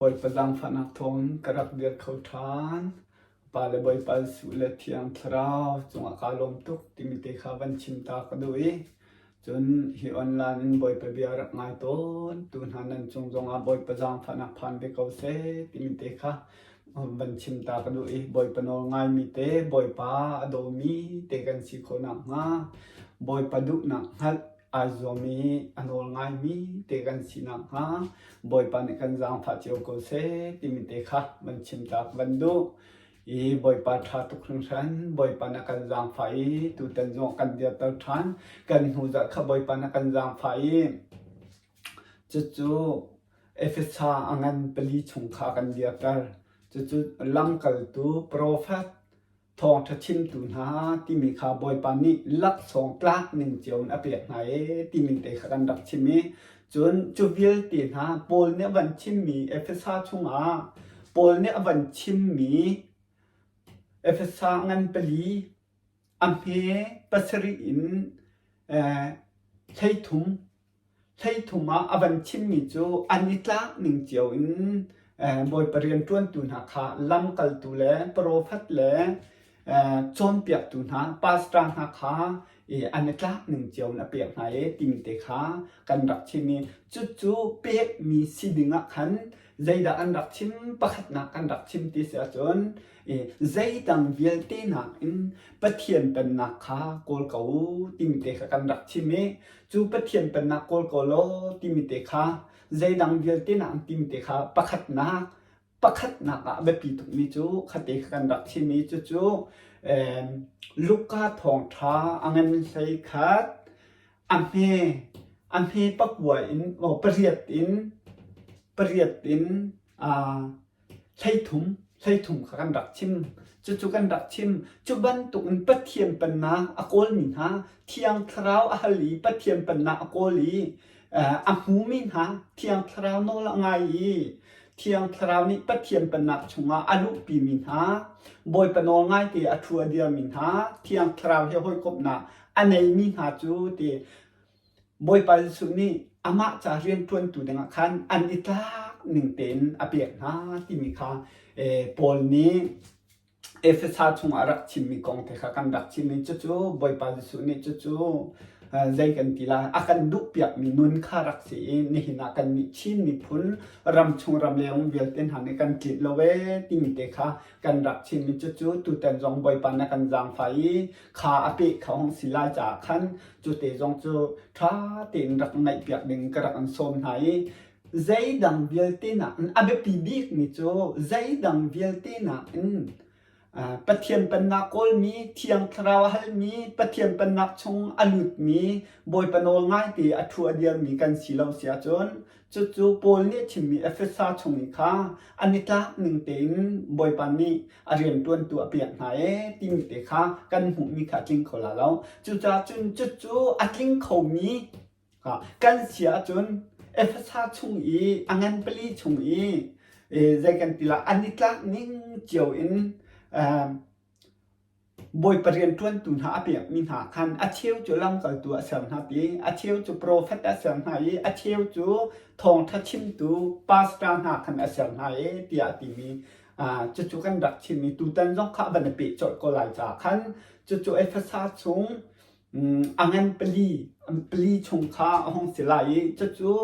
Bawipa zaangfahnak thawngin ka rak dir kho ṭhan. Pa le Bawipa Jesuh le Thiang Thlarau cungah kaa lawm tuk timi te kha van chim ta ka duh i cun hi online in Bawipa bia rak ngai tawn tu hna nan cung zongah Bawipa zaangfahnak phan ve ko seh timi te kha van chim ta ka duh i Bawipa nawl ngaimi te Bawipa a dawmi te kan si khawh nakhnga Bawipa duhnak hngalh ai zuam i a nawl ngaimi te kan si nakhnga Bawipa nih kan zaangfah cio ko seh timi te kha van chim ta ka van duh. I Bawipa ṭha tuk hringhran, Bawipa na kan zaangfah i tutan zong kan dirter ṭhan. Kan hnu zarh kha Bawipa na kan zaangfah i cucu Efesa a ngan pali chung kha kan dirter. Cucu lamkaltu profet Thawngṭha chimtu hna timi kha Bawipa nih laksawng tlak ning cio in a pek hna ee timi te kha kan rak chim i cun cu vialte hna Paul nih a van chimmi Efesa chungah Paul nih a van chimmi Efesa ngan pali a hme pasarih in 13 13 ah a van chimmi cu an i tlak ning cio in Bawipa rianṭuantu hna kha lamkaltu le profet le cawnpiaktu hna pastor hna kha an i tlak ning cio in a pek hna i timi te kha kan rak chim i cucu pekmi si ding ah khan zeidah an rak chim pakhatnak kan rak chim ti si ahcun zeidang vialte nakin Pathian pennak kha kawl ko u timi te kha kan rak chim i cu Pathian pennak kawl ko law timi te kha zeidang vialte nak timi te kha pakhatnak pakhatnak ah a biapi tukmi cu khate kha kan rak chim i cucu Luka thawngṭha a ngan hlei khat a hme a hme pakua in pariat in pariat in 13 13 kha kan rak chim. Cucu kan rak chim. Cu bantuk in Pathian pennak a kawlmi hna, Thiang Thlarau a hal i Pathian pennak a kawl i a hmumi hna, Thiang Thlarau nawl a ngai i Thiang Thlarau nih Pathian pennak chungah a luhpimi hna, Bawipa nawl ngaite a ṭhu a dirmi hna, Thiang Thlarau he hawikomhnak a neimi hna cu ti Bawipa Jesuh nih amah ca rianṭuantu dingah khan an i tlak ning tein a pek hna timi kha Paul nih Efesa chungah a rak chimmi kong te kha kan rak chim i cucu Bawipa Jesuh nih cucu zei kan ti lai a kan duhpiakmi nun kha rak si i nihin ah kannih Chin miphun ramchung ramleng vialte hna nih kan tlinh lo ee timi te kha kan rak chim i cucu tutan zong Bawipa na kan zaangfah i kha a peh kha hong si lai caah khan Cute zong cu ṭha tein rak ngaihpiak ding ka rak an sawm hna i zeidang vialte nakin a biapi bikmi cu zeidang vialte nakin Pathian pennak kawlmi, Thiang Thlarau a halmi, Pathian pennak chung a lutmi, Bawipa nawl ngaite a ṭhu a dirmi kan si lo si ahcun cucu Paul nih a chimmi Efesa chung i kha an i tlak ning tein Bawipa nih a rianṭuantu a pek hna ee timi te kha kan hmuhmi kha a tling kho la lo. Cucaah cun cucu a tling khomi kan si ahcun Efesa chung i a ngan pali chung i zei kan ti la an i tlak ning cio in Bawipa rianṭuantu hna a pekmi hna khan a cheu cu lamkaltu a ser hna ti, a cheu cu profet a ser hna i a cheu cu thawngṭha chimtu pastor hna khan a ser hna e tiah a timi cucu kan rak chim i tutan zong kha a van i peh colh ko lai caah khan cucu Efesa chung a ngan pali pali chung kha a hung si lai i cucu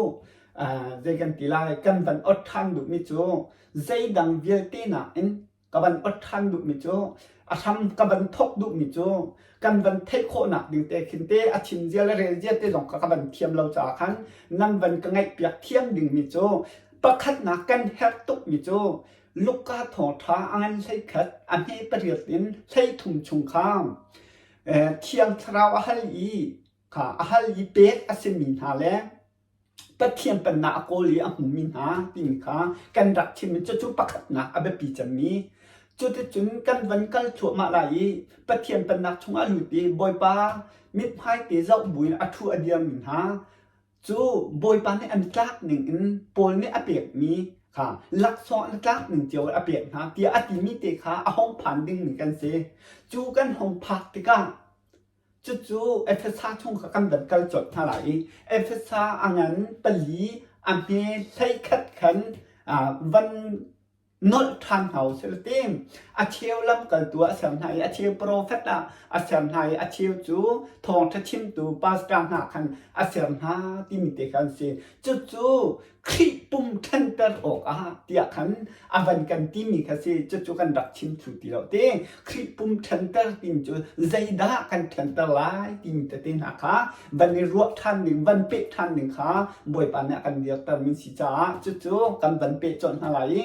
zei kan ti lai kan van ot ṭhan duhmi cu zeidang vialte nakin ka van ot ṭhan duhmi cu a hram ka van thawk duhmi cu kan van theih khawhnak ding te khin te a chim zia le rel zia te zong kha ka van thiam lo caah khan nan van ka ngaihpiak thiam dingmi cu pakhatnak kan herh tukmi cu Luka thawngṭha a ngan 11 a hme pariat in 13 chung kha Thiang Thlarau a hal i kha a hal i pek a simi hna le Pathian pennak a kawl i a hmumi hna timi kha kan rak chim i cucu pakhatnak a biapi cemmi. Cuticun kan van kal thluahmah lai i Pathian pennak chungah lut i Bawipa mithmai te zoh buin a ṭhu a dirmi hna cu Bawipa nih an tlak ningin Paul nih a pekmi kha laksawng an tlak ning cio a pek hna tiah a timi te kha a hong phan dingmi kan si. Cu kan hong phak tikah Cucu Efesa chung kha kan van kal colh hna lai i Efesa a ngan pali a hme 11 khan van nolh ṭhan hna u sih ti. A cheu lamkaltu ah a ser hna i a cheu profet ah a ser hna i a cheu cu thawngṭha chimtu pastor hna khan a ser hna timi te kha an si. Cucu Khrih pum ṭhanter awkah tiah khan a van kan timi kha si. Cucu kan rak chim thlu ti lo ti. Khrih pum ṭhanter timi cu zeidah kan ṭhanter lai timi tete hna kha van i ruah ṭhan ding, van peh ṭhan ding kha Bawipa nih a kan dirtermi si caah cucu kan van peh colh hna lai i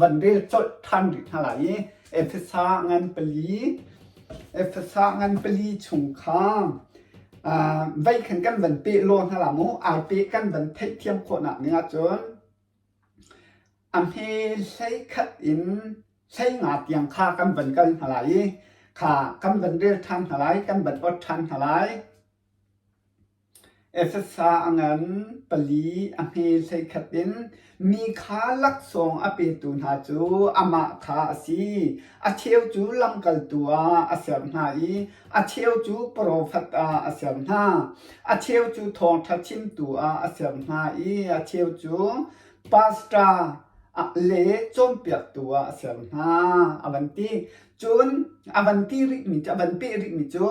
van rel colh ṭhan rih hna lai i Efesa ngan pali Efesa ngan pali chung kha vei khan kan van peh law hna la mu ai peh kan van theihthiam khawhnak ning ahcun a hme hlei khat in hlei nga tiang kha kan van kal hna lai i kha kan van rel ṭhan hna lai kan van ot ṭhan hna lai. Efesa a ngan pali a hme hleikhat in mi kha laksawng a petu hna cu amah kha a si. A cheu cu lamkaltu ah a ser hna i a cheu cu profet ah a ser hna. A cheu cu thawngṭha chimtu ah a ser hna i a cheu cu pastor le cawnpiaktu ah a ser hna, a van ti. Cun a van ti rihmi cu, a van peh rihmi cu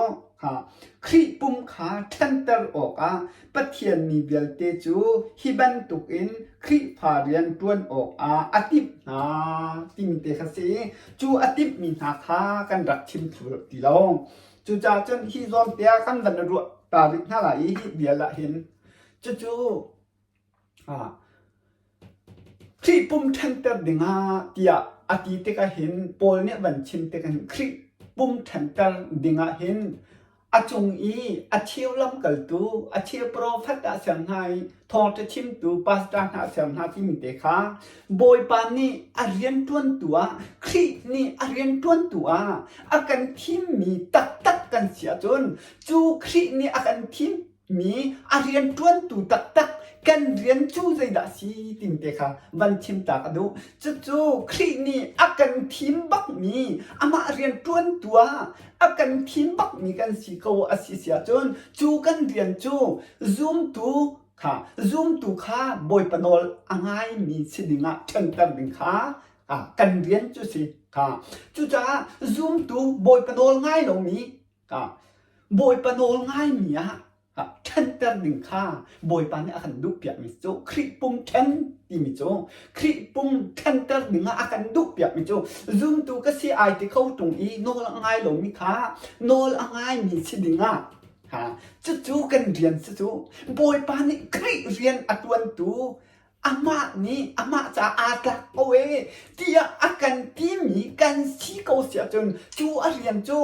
Khrih pum kha ṭhanter awkah Pathian mi vialte cu hi bantukin Khrihfa rian ṭuan awkah a timh hna timi te kha si. Cu a timhmi hna kha kan rak chim thlu ti lo. Cucaah cun hi zawn te ah kan van ruah ta rih hna lai i hi vial ah hin cucu Khrih pum ṭhanter dingah tiah a ti tikah hin Paul nih a van chim tikah hin Khrih pum ṭhanter dingah hin a cung i a cheu lamkaltu, a cheu profet ah ser hna i thawngṭha chimtu pastor hna a ser hna timi te kha Bawipa nih a rianṭuantu ah Khrih nih a rianṭuantu ah a kan thimmi taktak kan si ahcun cu Khrih nih a kan thim mi a rianṭuantu taktak kan rian cu zeidah a si timi te kha van chim ta ka duh. Cucu Khrih nih a kan thim bakmi amah rianṭuantu ah a kan thim bakmi kan si ko a si si ahcun cu kan rian cu zumtu kha zumtu kha Bawipa nawl a ngaimi si dingah ṭhanter ding kha kan rian cu si kha. Cucaah zumtu Bawipa nawl ngai lomi Bawipa nawl ngaimi ah ṭhanter ding kha Bawipa nih a kan duhpiakmi cu Khrih pum ṭhen timi cu Khrih pum ṭhanter ding ah a kan duhpiakmi cu zumtu ka si ai ti kho ṭung i nawl a ngai lomi kha nawl a ngaimi si ding ah cucu kan rian si cu Bawipa nih Khrih rian a ṭuantu amah nih amah caah aa tlak ko ee tiah a kan timi kan si ko si ahcun cu a rian cu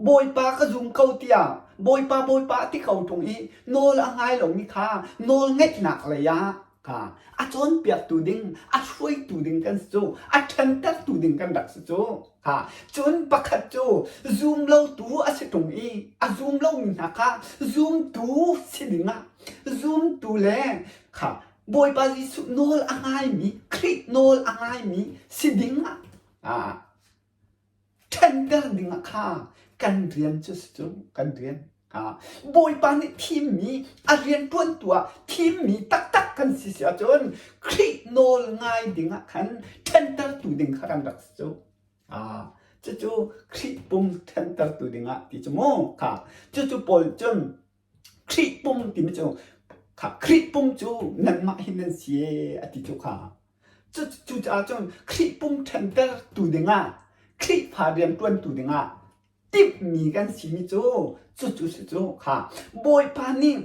Bawipa ka zum ko tiah Bawipa Bawipa ti ko ṭung i nawl a ngai lomi kha nawl ngeihnak lei ah kha a cawnpiaktu ding a hruaitu ding kan si cu a ṭhantertu ding kan rak si cu kha cun pakhat cu zum lotu a si ṭung i a zum lomi hna kha zumtu si dingah zumtu le kha Bawipa Jesuh nawl a ngaimi Khrih nawl a ngaimi si ding ah ṭhanter ding ah kha kan rian cu si cu kan rian Bawipa nih thimmi a rian ṭuantu ah thimmi taktak kan si si ahcun Khrih nawl ngai ding ah khan ṭhantertu ding kha kan rak si cu. Cucu Khrih pum ṭhantertu ding ah ti cu mu kha cucu Paul cun Khrih pum timi cu kha Khrih pum cu nanmah hi nan si ee a ti cu kha. Cucaah cun Khrih pum ṭhantertu dingah Khrihfa rianṭuantu dingah timhmi kan simi cu cucu si cu kha Bawipa nih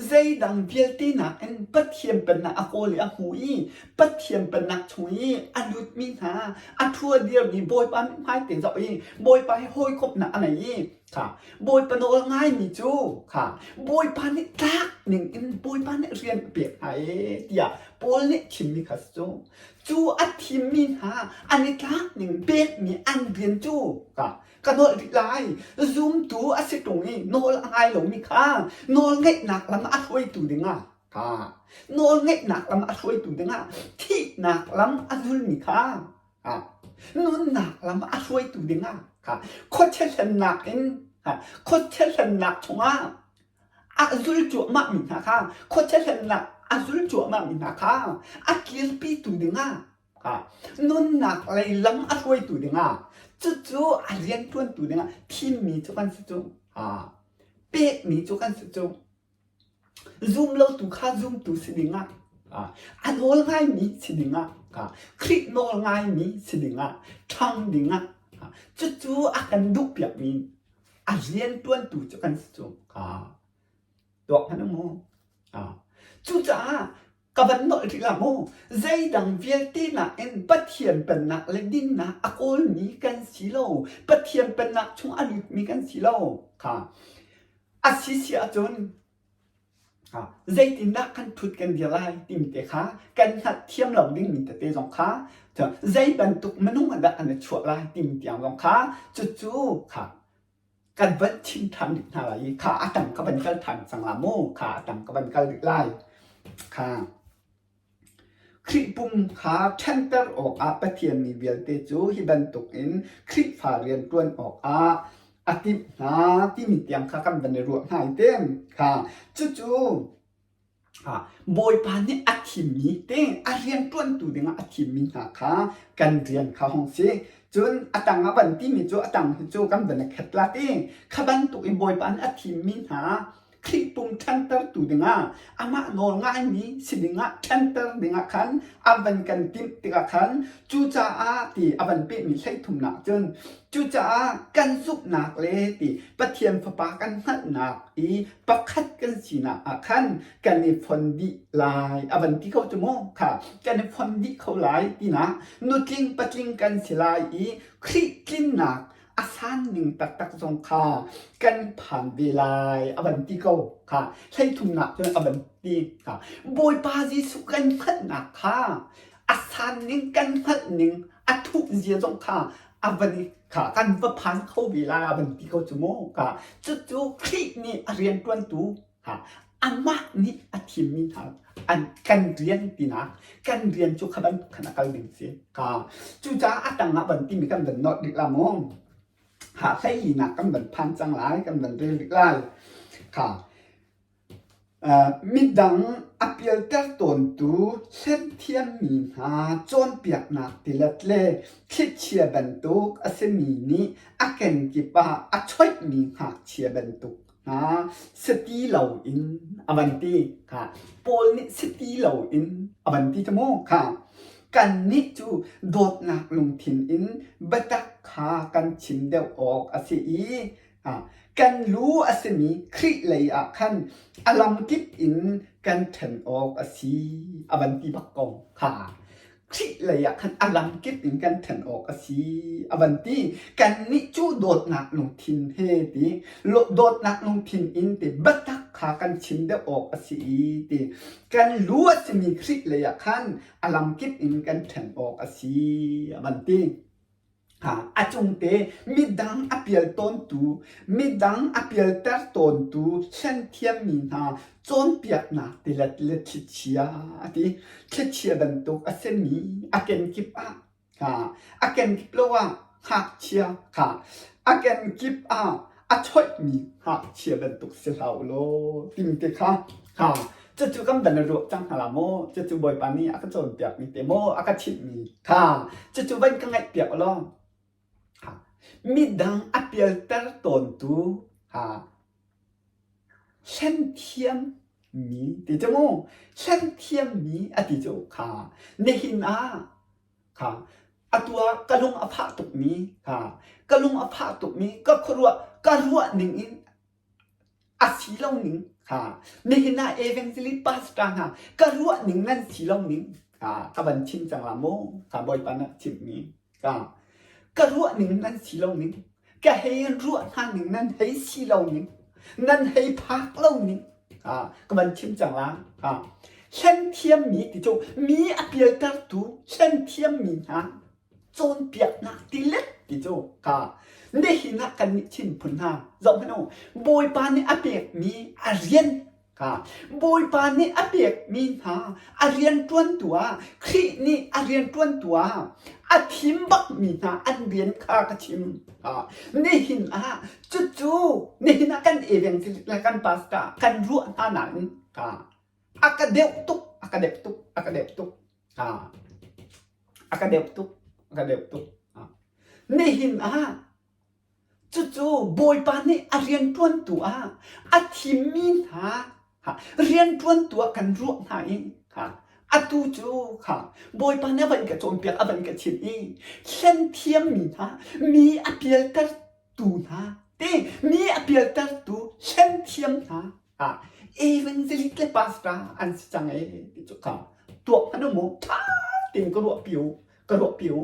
zeidang vialte nakin Pathian pennak a kawl i a hmu i Pathian pennak chung i a lutmi hna a ṭhua dirmi Bawipa mithmai te zoh i Bawipa he hawikomhnak a nei i Kha Bawipa nawl ngaimi cu kha Bawipa nih tlak ning in Bawipa nih rian a pek hna ee tiah Paul nih chimmi kha si cu. Cu a thimmi hna an i tlak ning pekmi an rian cu kha ka nawl rih lai. Zumtu a si ṭung i nawl a ngai lomi kha nawl ngeihnak lam a hruaitu dingah kha nawl ngeihnak lam a hruaitu dingah thihnak lam a zulmi kha Nunnak lam a hruaitu dingah khuachia hlennak in khuachia hlennak chungah a zul cuahmahmi hna kha khuachia hlennak a zul cuahmah mi hna kha a kirpitu dingah nunnak lei lam a hruaitu dingah cucu a rianṭuantu dingah thimmi cu kan si cu. Pekmi cu kan si cu. Zumlotu kha zumtu si dingah a nawl ngaimi si dingah Khrih nawl ngaimi si dingah ṭhang dingah cucu a kan duhpiakmi a rianṭuantu cu kan si cu. Tuak hmanh u mu. Cucaah ka van nolh rih la mu. Zeidang vialte nakin Pathian pennak le dinnak a kawlmi kan si lo. Pathian pennak chung a lutmi kan si lo. Kha a si si ahcun zeitindah kan ṭhut kan dir lai timi te kha kan hngalhthiam lo dingmi tete zong kha zei bantuk minung ah dah kan i chuah lai timi tiang zong kha cucu kha kan van chim ṭhan rih hna lai i kha a tang ka van kal ṭhan cang la mu kha a tang ka van kal rih lai kha Khrih pum kha ṭhanter awkah Pathian mi vialte cu hi bantukin Khrihfa rian ṭuan awkah a timh hna timi tiang kha kan van i ruah hna i tem kha cucu Bawipa nih a thimmi te a rian ṭuantu dingah a thimmi hna kha kan rian kha hung si. Cun a tang a van timi cu a tang hi cu kan van i khat la ti. Kha bantuk in Bawipa nih a thimmi hna Khrih pum ṭhantertu dingah amah nawl ngaimi si dingah ṭhanter dingah khan a van kan timh tikah khan cucaah ti a van pehmi hleithumnak cun cucaah kan zumhnak le ti Pathian Fapa kan hngalhnak i pakhat kan sinak ah khan kan i fon dih lai a van ti ko cu mu kha kan i fon dih kho lai tinak nutling patling kan si lai i Khrih tlinnak a san ning taktak zong kha kan phan ve lai a van ti ko kha hleithumnak cun a van ti kha Bawipa Jesuh kan hngalhnak kha a san ning kan hngalh ning a thuh zia zong kha a van i kha kan va phan kho ve lai a van ti ko cu mu kha cucu Khrih nih a rianṭuantu kha amah nih a thimmi hna an kan rian tinak kan rian cu kha bantuk khan a kal ding si kha cucaah a tangah van timi kan van nolh rih la mu ha hleilinak kan van phan cang lai kan van rel rih lai kha Midang a pialter tawntu hlenthiammi hna cawnpiaknak tilet le thlichia bantuk a simi nih a kenkip ah a choihmi ngakchia bantuk hna si ti loin a van ti kha. Paul nih si ti loin a van ti cu mu kha. Kannih cu dawtnak lungthin in biatak kha kan chim deuh awk a si i Kan lu a simi Khrih lei ah khan a lamkip in kan ṭhen awk a si a van ti bak ko kha. Khrih lei ah khan a lamkip in kan ṭhen awk a si a van ti. Kannih cu dawtnak lungthin he ti dawtnak lungthin in ti biatak kha kan chim deuh awk a si i ti kan lu a simi Khrih lei ah khan a lamkip in kan ṭhen awk a si a van ti. A cungte midang a pial tawntu, midang a pialter tawntu hlenthiammi hna cawnpiaknak tilet le thlichia a ti. Thlichia bantuk a simi a kenkip ah a kenkip lo ah ngakchia kha a kenkip ah a choihmi ngakchia bantuk si hlah u law timi te kha ha cucu kan van i ruah cang hna la maw cucu Bawipa nih a ka cawnpiakmi te maw a ka chimhmi kha cucu van ka ngaihpiak u law midang a pialter tawntu ha hlenthiam mi ti cu mu hlenthiam mi a ti cu kha nihin ah kha atu ah ka lung a fah tukmi kha ka lung a fah tukmi ka khuaruah ka ruah ning in a si lo ning kha nihin ah evangelist pastor hna ka ruah ning nan si lo ning kha ka van chim cang la mu kha bawipa na chimhmi ka ka ruah ning nan si lo ning ka hei ruah hna ning nan hei si lo ning nan hei phak lo ning ka van chim cang la hlen thiammi ti cu mi a pialtertu hlen thiammi hna cawnpiaknak tilet ti cu ka nihin ah kan nih Chin phun hna zoh hmanh u Bawipa nih a pekmi a rian Kha Bawipa nih a pekmi hna a rianṭuantu ah Khrih nih a rianṭuantu ah a thim bakmi hna an rian kha ka chim. Nihin ah cucu nihin ah kan evangelist le kan pastor kan ruah hna nain ka. A ka deuh tuk, a ka deuh tuk, a ka deuh tuk. A ka deuh tuk, a ka deuh tuk. Nihin ah cucu Bawipa nih a rianṭuantu ah a thimmi hna rianṭuantu ah kan ruah hna i atu cu kha Bawipa nih a van ka cawnpiak, a van ka chimh i hlen thiammi hna, mi a pialtertu hna te, mi a pialtertu hlen thiam hna ah evangelist le pastor an si cang ee ti cu kha tuak hmanh u mu ṭha tein ka ruahpi u ka ruahpi u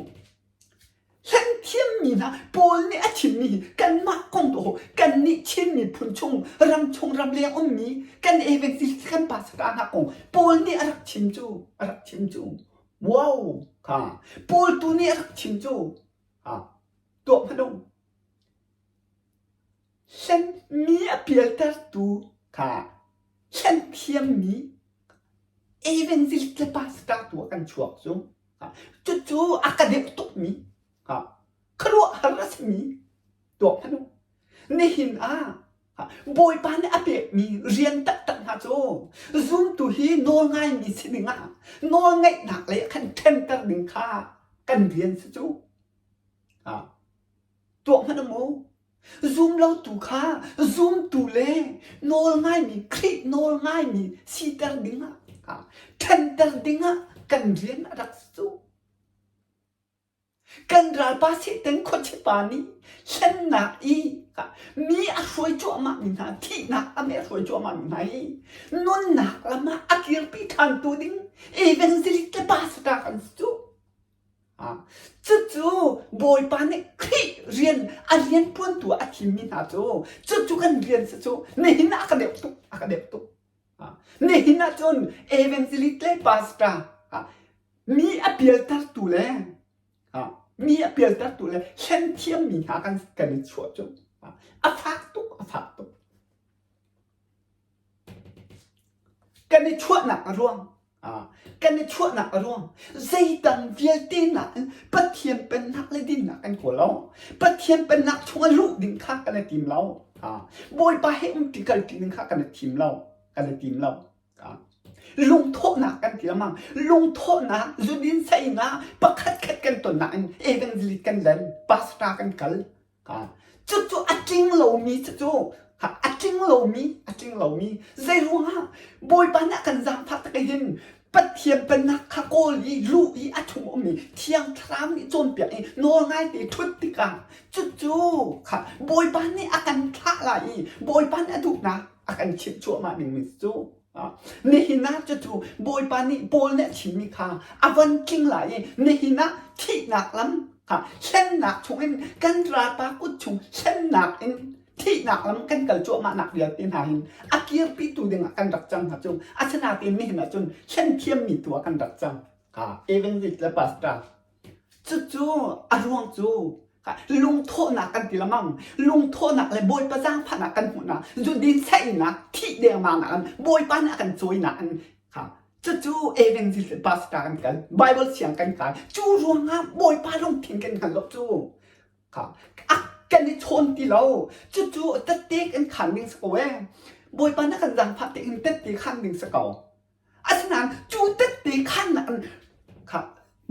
hlen thiammi hna Paul nih a chimmi hi kanmah kong tu kannih Chin miphun chung ram chung ram leng ummi kan evangelist kan pastor hna kong Paul nih a rak chim cu a rak chim cu wow kha Paul tu nih a rak chim cu ha tuah hmanh u Hlen mi a pialtertu kha hlen thiammi evangelist le pastor tu ah kan chuak cu. Cucu a ka deuh tukmi khuaruahhar a simi tuak hmanh u. Nihin ah Bawipa nih a pekmi rian taktak hna cu zumtu hi nawlngaimi si dingah nawlngaihnak lei ah khan ṭhenter ding kha kan rian si cu. Tuah hmanh u mu. Zumlotu kha zumtu le nawlngaimi Khrih nawlngaimi siter dingah ṭhanter dingah kan rian a rak si cu. Kan ralpa Satan khuachipa nih hlennak i mi a hruai cuahmahmi hna, thihnak lam i a hruai cuahmahmi hna hi nunnak lam ah a kirpi ṭhantu ding evangelist le pastor kan si cu. Cucu Bawipa nih Khrih rian a rianṭuantu ah a thimmi hna cu cucu kan rian si cu nihin ah a ka deuh tuk a ka deuh tuk. Nihin ah cun evangelist le pastor mi a pialtertu le mi a pialtertu le hlen thiammi hna kan kan i chuah cu a fak tuk a fak tuk. Kan i chuahnak a ruang kan i chuahnak a ruang zeidang vialte nakin Pathian pennak le dinnak kan kawl lo. Pathian pennak chungah luh ding kha kan i tim lo. Bawipa he um ti kal ti ding kha kan i thim lo. Kan i tim lo. Lungthawhnak kan ti lengmang. Lungthawhnak, zudin saina pakhat khat kan tonnak in evangelist kan len, pastor kan kal. Cucu a tling lomi cucu a tling lomi a tling lomi zei ruangah Bawipa nih a kan zaangfah tak hin Pathian pennak kha kawl i luh i a chung ummi Thiang Thlarau nih cawnpiak i nawl ngaite ṭhut tikah cucu kha Bawipa nih a kan thlah lai i Bawipa nih a duhnak a kan chimh cuahmah dingmi cu Nihin ah cucu Bawipa nih Paul nih a chimmi kha a von tling lai i nihin ah thihnak lam kha hlennak chungin kan ralpa kut chung hlennak in thihnak lam kan kal cuahmahnak vialte hna hin a kirpitu dingah kan rak cang hna cu asinain nihin ah cun hlen thiammi tu ah kan rak cang. Kha evangelist le pastor Cucu a ruang cu lungthawhnak kan ti lengmang. Lungthawhnak le Bawipa zaangfahnak kan hmuhnak, zudin saihnak, thih dengmangnak in Bawipa nih a kan cawinak in kha cucu evangelist pastor kan kal, Bible siang kan kai. Cu ruangah Bawipa lungthin kan hngal lo cu. Kha a kan i chawn ti lo. Cucu tette kan khan ding si ko ee. Bawipa nih a kan zaangfah te in tette khan ding si ko. Asinain cu tette khannak in kha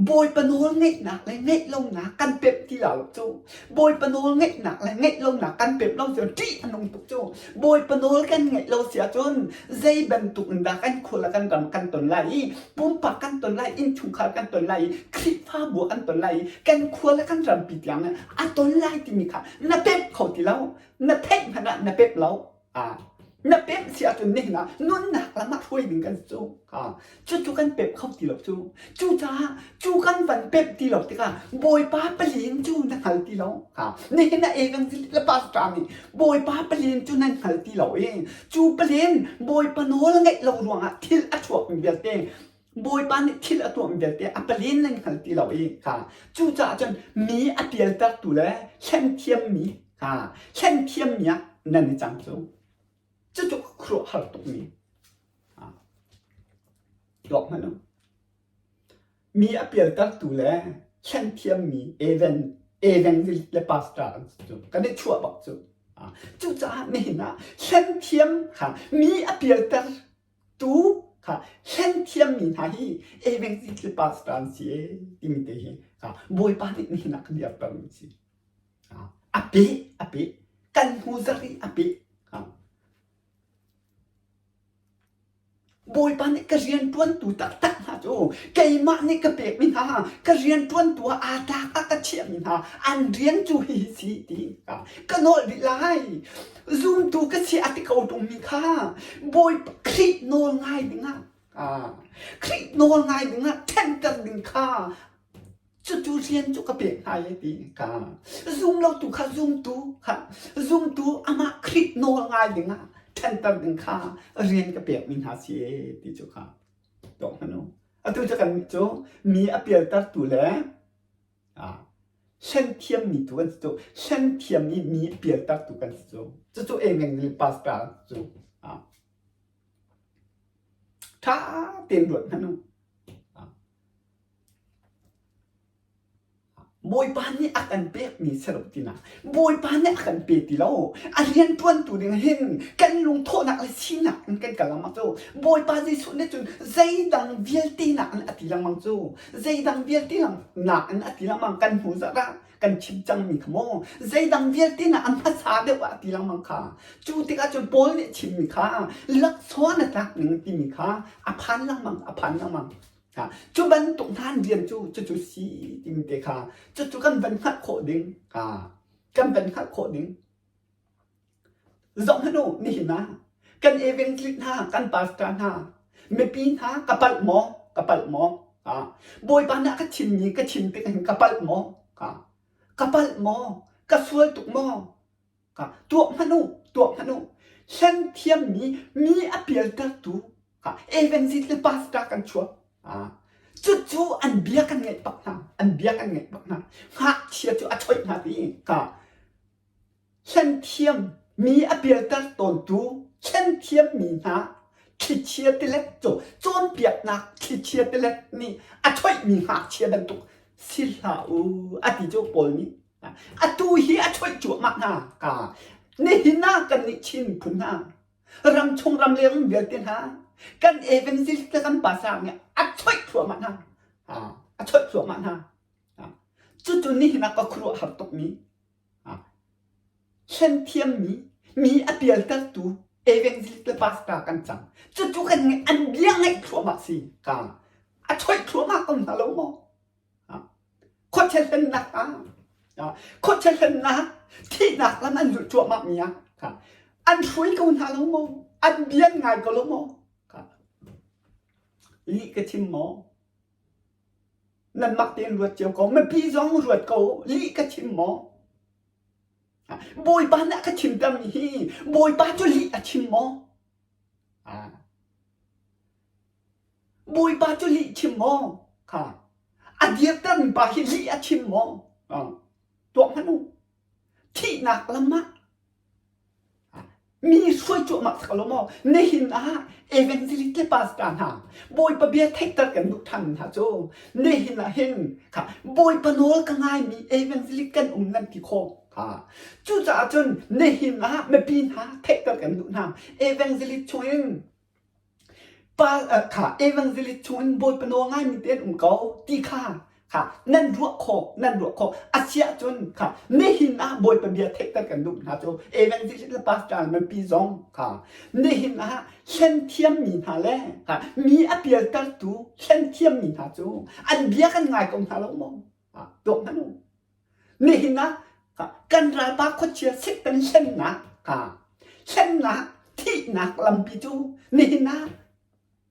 Bawipa nawl ngeihnak le ngeih lonak kan pemh ti la lo cu. Bawipa nawl ngeihnak le ngeih lonak kan pemh lo cu ṭih a nung tuk cu. Bawipa nawl kan ngeih lo si ahcun zei bantuk in dah kan khua le kan ram kan ton lai i pumpak kan ton lai, innchungkhar kan ton lai i Khrihfabu kan ton lai i kan khua le kan rampi tiang a ton lai timi kha na pemh kho ti lo. Na theih hmanh ah na pemh lo. Ah, na pemh si ahcun nihin ah nunnak lam ah hruai ding kan si cu. Ah, cucu kan pemh kho ti lo cu. Cucaah cu kan van pemh ti lo tikah Bawipa palin cu na hngal ti lo. Ah, nihin ah evangelist le pastor nih Bawipa palin cu nan hngal ti lo i cu palin Bawipa nawl ngeih lo ruangah thil a chuakmi vialte Bawipa nih thil a tuahmi vialte a palin nan hngal ti lo i kha cucaah cun mi a pialtertu le hlen thiammi kha hlen thiammi ah nan i cang cu. Cucu khuaruahhar tukmi tuak hmanh u. Mi a pialtertu le hlen thiammi evan evangelist le pastor an si cu kan i chuah bak cu. Cucaah nihin ah hlen thiam kha mi a pialter tu kha. Kha hlen thiammi hna hi evangelist pastor an si ee timi te hi kha Bawipa nih nihin ah kan dirtermi si. A peh a peh kan hnu zarh i a peh. Bawipa nih ka rianṭuantu taktak hna cu keimah nih ka pekmi hna ka rianṭuantu ah aa tlak ah ka chiahmi hna an rian cu hihi si ti ka nawl dih lai. Zumtu ka si a ti ko ṭungmi kha Bawipa Khrih nawl ngai dingah Khrih nawl ngai dingah ṭhenter ding kha Cucu rian cu ka pek hna i ti ka zumlotu kha zumtu kha zumtu amah Khrih nawl ngai dingah ṭhanter ding kha rian ka pekmi hna si e ti cu kha tuak hmanh u. Atu cu kan cu mi a pialtertu le hlen thiammi tu kan si cu. Hlen thiammi mi a pialtertu kan si cu. Cucu engang pastor cu ṭha tein ruat hmanh u. Bawipa nih a kan pekmi si lo tinak Bawipa nih a kan pe ti lo. A rianṭuantu ding hin kan lungthawhnak le sinak in kan kal lengmang cu. Bawipa Jesuh nih cun zeidang vialte nakin a ti lengmang cu. Zeidang vialte nakin a ti lengmang kan hnu zarh ah kan chim cangmi kha maw zeidang vialte nak an hmasa deuh ah a ti lengmang kha. Cu tikah cun Paul nih chimmi kha laksawng na tlak ning timi kha a phan lengmang a phan lengmang. Cu bantuk hna an rian cu cucu si timi te kha cucu kan van hngalh khawh ding kan van hngalh khawh ding. Zoh hmanh u nihin ah kan evangelist hna kan pastor hna mipi hna ka palh maw ka palh maw Bawipa nih a ka chimmi ka chim tik hin ka palh maw ka palh maw ka sual tuk maw Tuah hmanh u, tuah hmanh u. Hlen thiammi mi a pialtertu evangelist le pastor kan chuak. Cucu an bia kan ngaih bak hna. An bia kan ngaih bak hna. Ngakchia cu a choih hna ti ka hlen thiam mi a pialter tawntu hlen thiammi hna thlichia tilet cu cawnpiaknak thlichia tilet nih a choihmi ngakchia bantuk si hlah u a ti cu Paul nih Atu hi a choih cuahmah hna ka. Nihin ah kannih Chin miphun hna, ramchung ramleng vialte hna, kan evangelist le kan pastor nih a choih thluahmah hna. A choih thluahmah hna. Cucu nihin ah ka khuaruahhar tukmi, hlen thiammi, mi a pialtertu evangelist le pastor kan cang. Cucu kan an bia ngaih thluahmah si ka. A choih thluahmah ko hna lo maw? Khuachia hlennak ah khuachia hlennak thihnak lam an zulh cuahmah mi ah an hruai ko hna lo maw? An bia an ngai ko lo maw? Lih ka chim maw? Nanmah tein ruat cio ko. Mipi zong ruat ko. Lih ka chim maw? Bawipa nih a ka chimtermi hi Bawipa cu lih a chim maw? Bawipa cu lih chim maw? Kha a dirtermi pa hi lih a chim maw? Tuah hmanh u. Thihnak lam ah mi hruai cuahmah sak lo maw? Nihin ah evangelist le pastor hna Bawipa bia theihter kan duh ṭhan hna cu nihin ah hin kha Bawipa nawl ka ngaimi evangelist kan um nan ti khawh. Kha cucaah cun nihin ah mipi hna theihter kan duh hna. Evangelist chungin Pa kha evangelist chungin Bawipa nawl ngaimi te an um ko ti kha kha nan ruah khawh nan ruah khawh a si ahcun kha nihin ah Bawipa bia theihter kan duh hna cu evangelist le pastor mipi zong kha nihin ah hlen thiammi hna le kha mi a pialtertu hlen thiammi hna cu an bia kan ngai ko hna lo maw tuak hmanh u Nihin ah kan ralpa khuachia Satan hlennak hlennak thihnak lampi cu nihin ah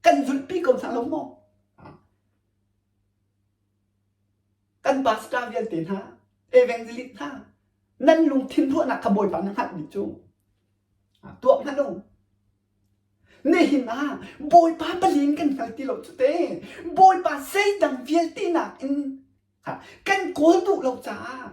kan zulhpi ko hna lo maw? Kan pastor vialte hna, evangelist hna, nan lungthin ruahnak kha Bawipa na hngalh dih cu. Tuah hmanh u. Nihin ah Bawipa palin kan hngal ti lo cu te. Bawipa zeidang vialte nakin Kan kawl duh lo caah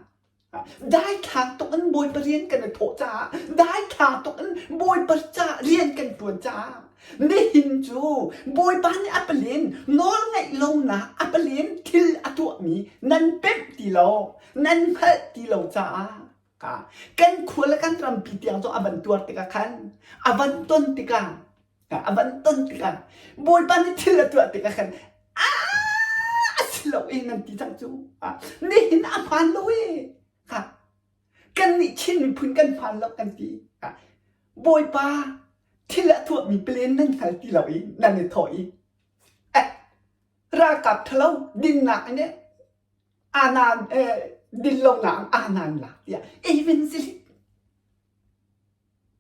daithlang tuk in Bawipa rian kan i thawh caah daithlang tuk in Bawipa ca rian kan ṭuan caah nihin cu Bawipa nih a palen nawlngaih lonak a palen thil a tuahmi nan pemh ti lo nan hngalh ti lo caah kan khua le kan rampi tiang cu a van tuar tikah khan a van ton tikah. A van ton tikah Bawipa nih thil a tuah tikah khan a si lo i nan ti cang cu. Nihin a hmaan lo i kannih Chin miphun kan hmaan lo kan ti. Bawipa thil a tuahmi palen nan hngal ti lo i nan i thawh i ralkap ṭhalo dinnak in anan din lonak anan lak tiah evangelist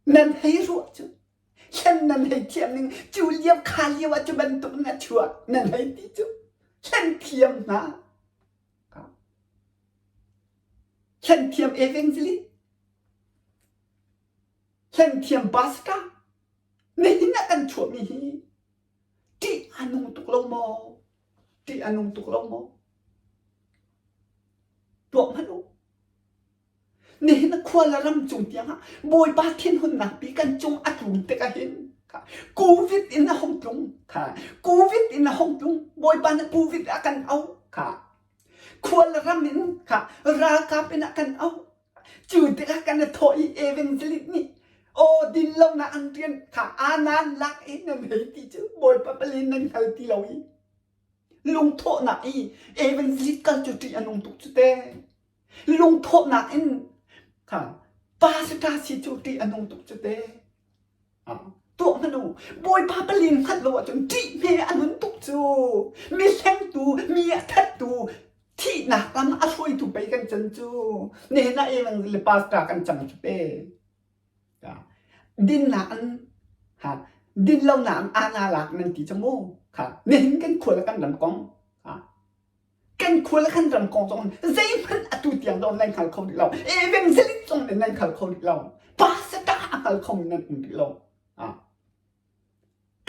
nan hei ruah cu hlen nan hei thiam ning cu lio kha lio ah cu bantuk in a chuah nan hei ti cu hlen thiam hna hlen thiam evangelist hlen thiam pastor nihin ah kan chuahmi hi ṭih a nung tuk lo maw ṭih a nung tuk lo maw tuah hmanh u Nihin khua le ram cung tiangah Bawipa thinhunnak pi kan cung a tlung tikah hin COVID in a hung tlung kha COVID in a hung tlung Bawipa nih COVID a kan auh kha khua le ram in kha ralkap in a kan auh cu tikah kan i thawh i evangelist nih aw din lonak an rian kha anan lak i nan hei ti cu Bawipa palin nan hngal ti lo i lungthawhnak i evangelist kal cu ṭih a nung tuk cu te Lungthawhnak in kha pastor si cu ṭih a nung tuk cu te. Tuah hmanh u, Bawipa palin hngalh lo ahcun ṭih hme a nun tuk cu. Mi hlengtu, mi a thattu, thihnak lam a hruaitu pei kan can cu. Nihin ah evangelist pastor kan cang cu te. Dinnak an ha dinlonak an ana lak nan ti cu mu. Kha nihin kan khua le kan ram kong. Ha Kan khua le kan ram kong zong zeihmanh atu tiang zong nan hngal kho rih lo. Evangelist zong nih nan hngal kho rih lo. Pastor a hngal kho mi nan um rih lo.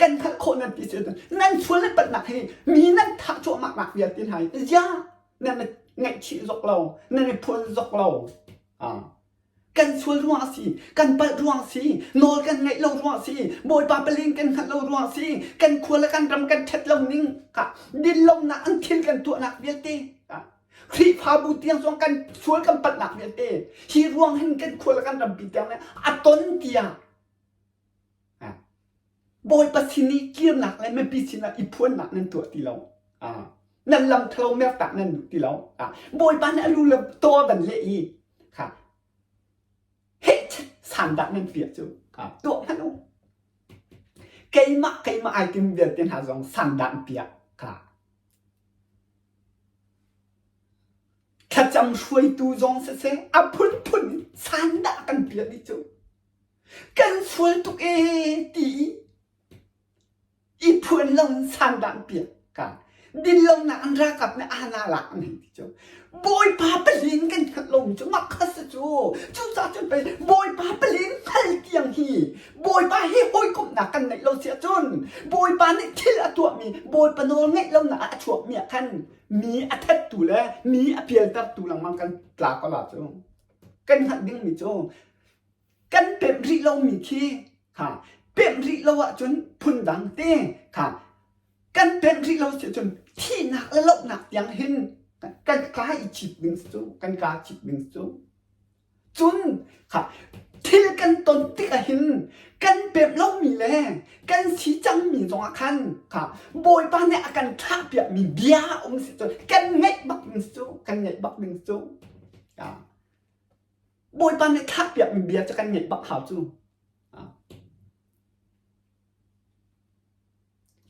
Kan hngalh khawh nan ti si nan sual nan palhnak hi mi nan thah cuahmah nak vialte hna hi zia nan ngaihchih zok lo, nan i phuan zok lo. Kan sual ruang a si, kan palh ruang a si, nawl kan ngaih lo ruang a si, Bawipa palin kan hngalh lo ruang a si, kan khua le kan ram kan ṭhat lo ning kha dinlonak an thil kan tuahnak vialte Khrihfabu tiang zong kan sual kan palhnak vialte hi ruang hin kan khua le kan rampi tiang nih a ton tiah Bawipa sin i kirnak le mipi sinah i phuannak nan tuah ti lo. Nan lam ṭhalo mertak nan duh ti lo. Bawipa nih a lu le taw a van leh i kha heh sandah nan piah cu tuah hmanh u. Keimah keimah ai tim vialte hna zong sandah an piah kha. Thlacam hruaitu zong siseh a phunphun in sandah kan piah dih cu. Kan sual tuk ee ti i i phuan lo in sandah an piak ka dinlonak an ralkap nih ahna lak an hei ti cu Bawipa palin kan hngalh lomi cu mah kha si cu cucaah cun pei Bawipa palin hngal tiang hi Bawipa hi hawikomhnak kan ngeih lo si ahcun Bawipa nih thil a tuahmi Bawipa nawl ngeih lonak ah a chuakmi ah khan mi a thattu le mi a pialtertu lengmang kan tla ko la cu kan hngalh dingmi cu kan pemh rih lomi khi kha pemh rih lo ahcun phundang te kha kan pemh rih lo si cun thihnak le lohnak tiang hin kan ka i chit ding cu kan ka chit ding cu cun kha thil kan ton tik ah hin kan pemh lomi le kan si cangmi zongah khan kha Bawipa nih a kan thlah piakmi bia um si cu kan ngeih bak ding cu kan ngeih bak ding cu Bawipa nih thlahpiakmi bia cu kan ngeih bak hau cu.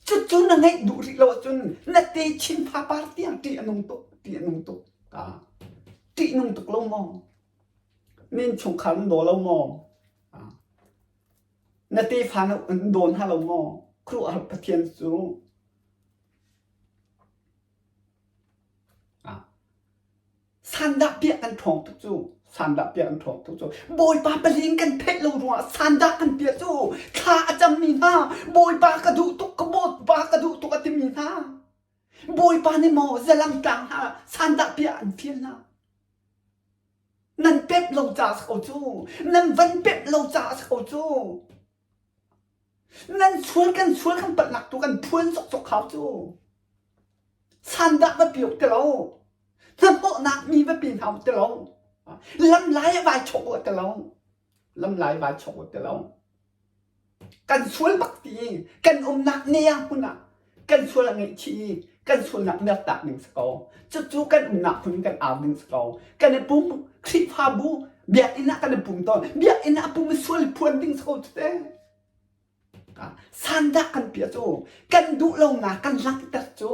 Cucu na ngeih duh rih lo ahcun na te chin fapar tiang ṭih a nung tuk, ṭih a nung tuk. Ṭih nung tuk lo maw? Nin chungkhar nan daw lo maw? Na tefa na daw hna lo maw? Khuaruahhar Pathian cu Sandah piah kan ṭhawng tuk cu. Sandah piah kan ṭhawng tuk cu. Bawipa palin kan theih lo ruangah sandah kan piah cu. Thla a cammi hna, Bawipa ka duh tuk, ka Bawipa ka duh tuk a timi hna. Bawipa nih maw zalang tlang hna sandah piah an fial hna. Nan pep lo caah si ko cu. Nan van pep lo caah si ko cu. Nan sual kan sual kan palhnak tu kan phuan zokzok hau cu. Sandah va piok ti lo. Hnahnawhnak mi va pi hna ti lo. Lam lai ah vai chok u ti lo. Lam lai vai chok u ti lo. Kan sual bak ti i kan umnak ne ah hmun ah kan sual a ngaihchih i kan sualnak mertak ding si ko. Cucu kan umnak hmun kan au ding si ko. Kan i pum Khrihfabu biakinn ah kan i pum tawn. Biakinn ah pum i sual phuan ding si ko cu te. Sandah kan piah cu kan duh lonak kan langhter cu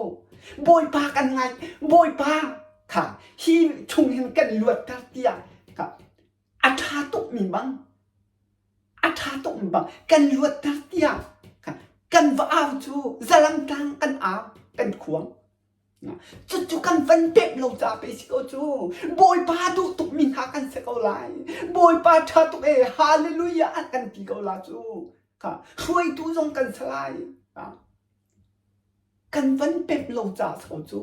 Bawipa kan ngai Bawipa kha hi chung hin kan luatter tiah kha a ṭha tukmi bang a ṭha tukmi bang kan luatter tiah kan va au cu zalamtlang kan au kan khuang Cucu kan van pek lo ca pe si ko cu. Bawipa duh tukmi hna kan si ko lai. Bawipa ṭha tuk e hallelujah an kan ti ko la cu. Kha hruaitu zong kan si lai. Kan van pek lo ca si ko cu.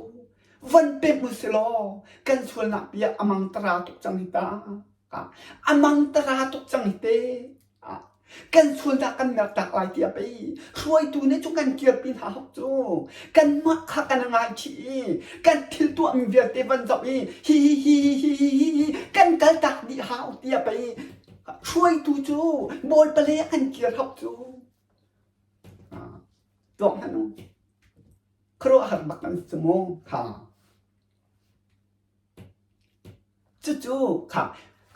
Van pek u si law kan sualnak bia a mang tara tuk cang hi ta. A mang tara tuk cang hi te. Kan sualnak kan mertak lai tiah pei hruaitu nih cu kan kirpi hna hok cu kanmah kha kan ngaichih i kan thil tuahmi vialte van zoh i hi hi hi hi hi hi hi kan kaltak dih hau tiah pei hruaitu cu Bawipa le an kir hok cu tuak hmanh u khuaruahhar bak an si mu kha Cucu kha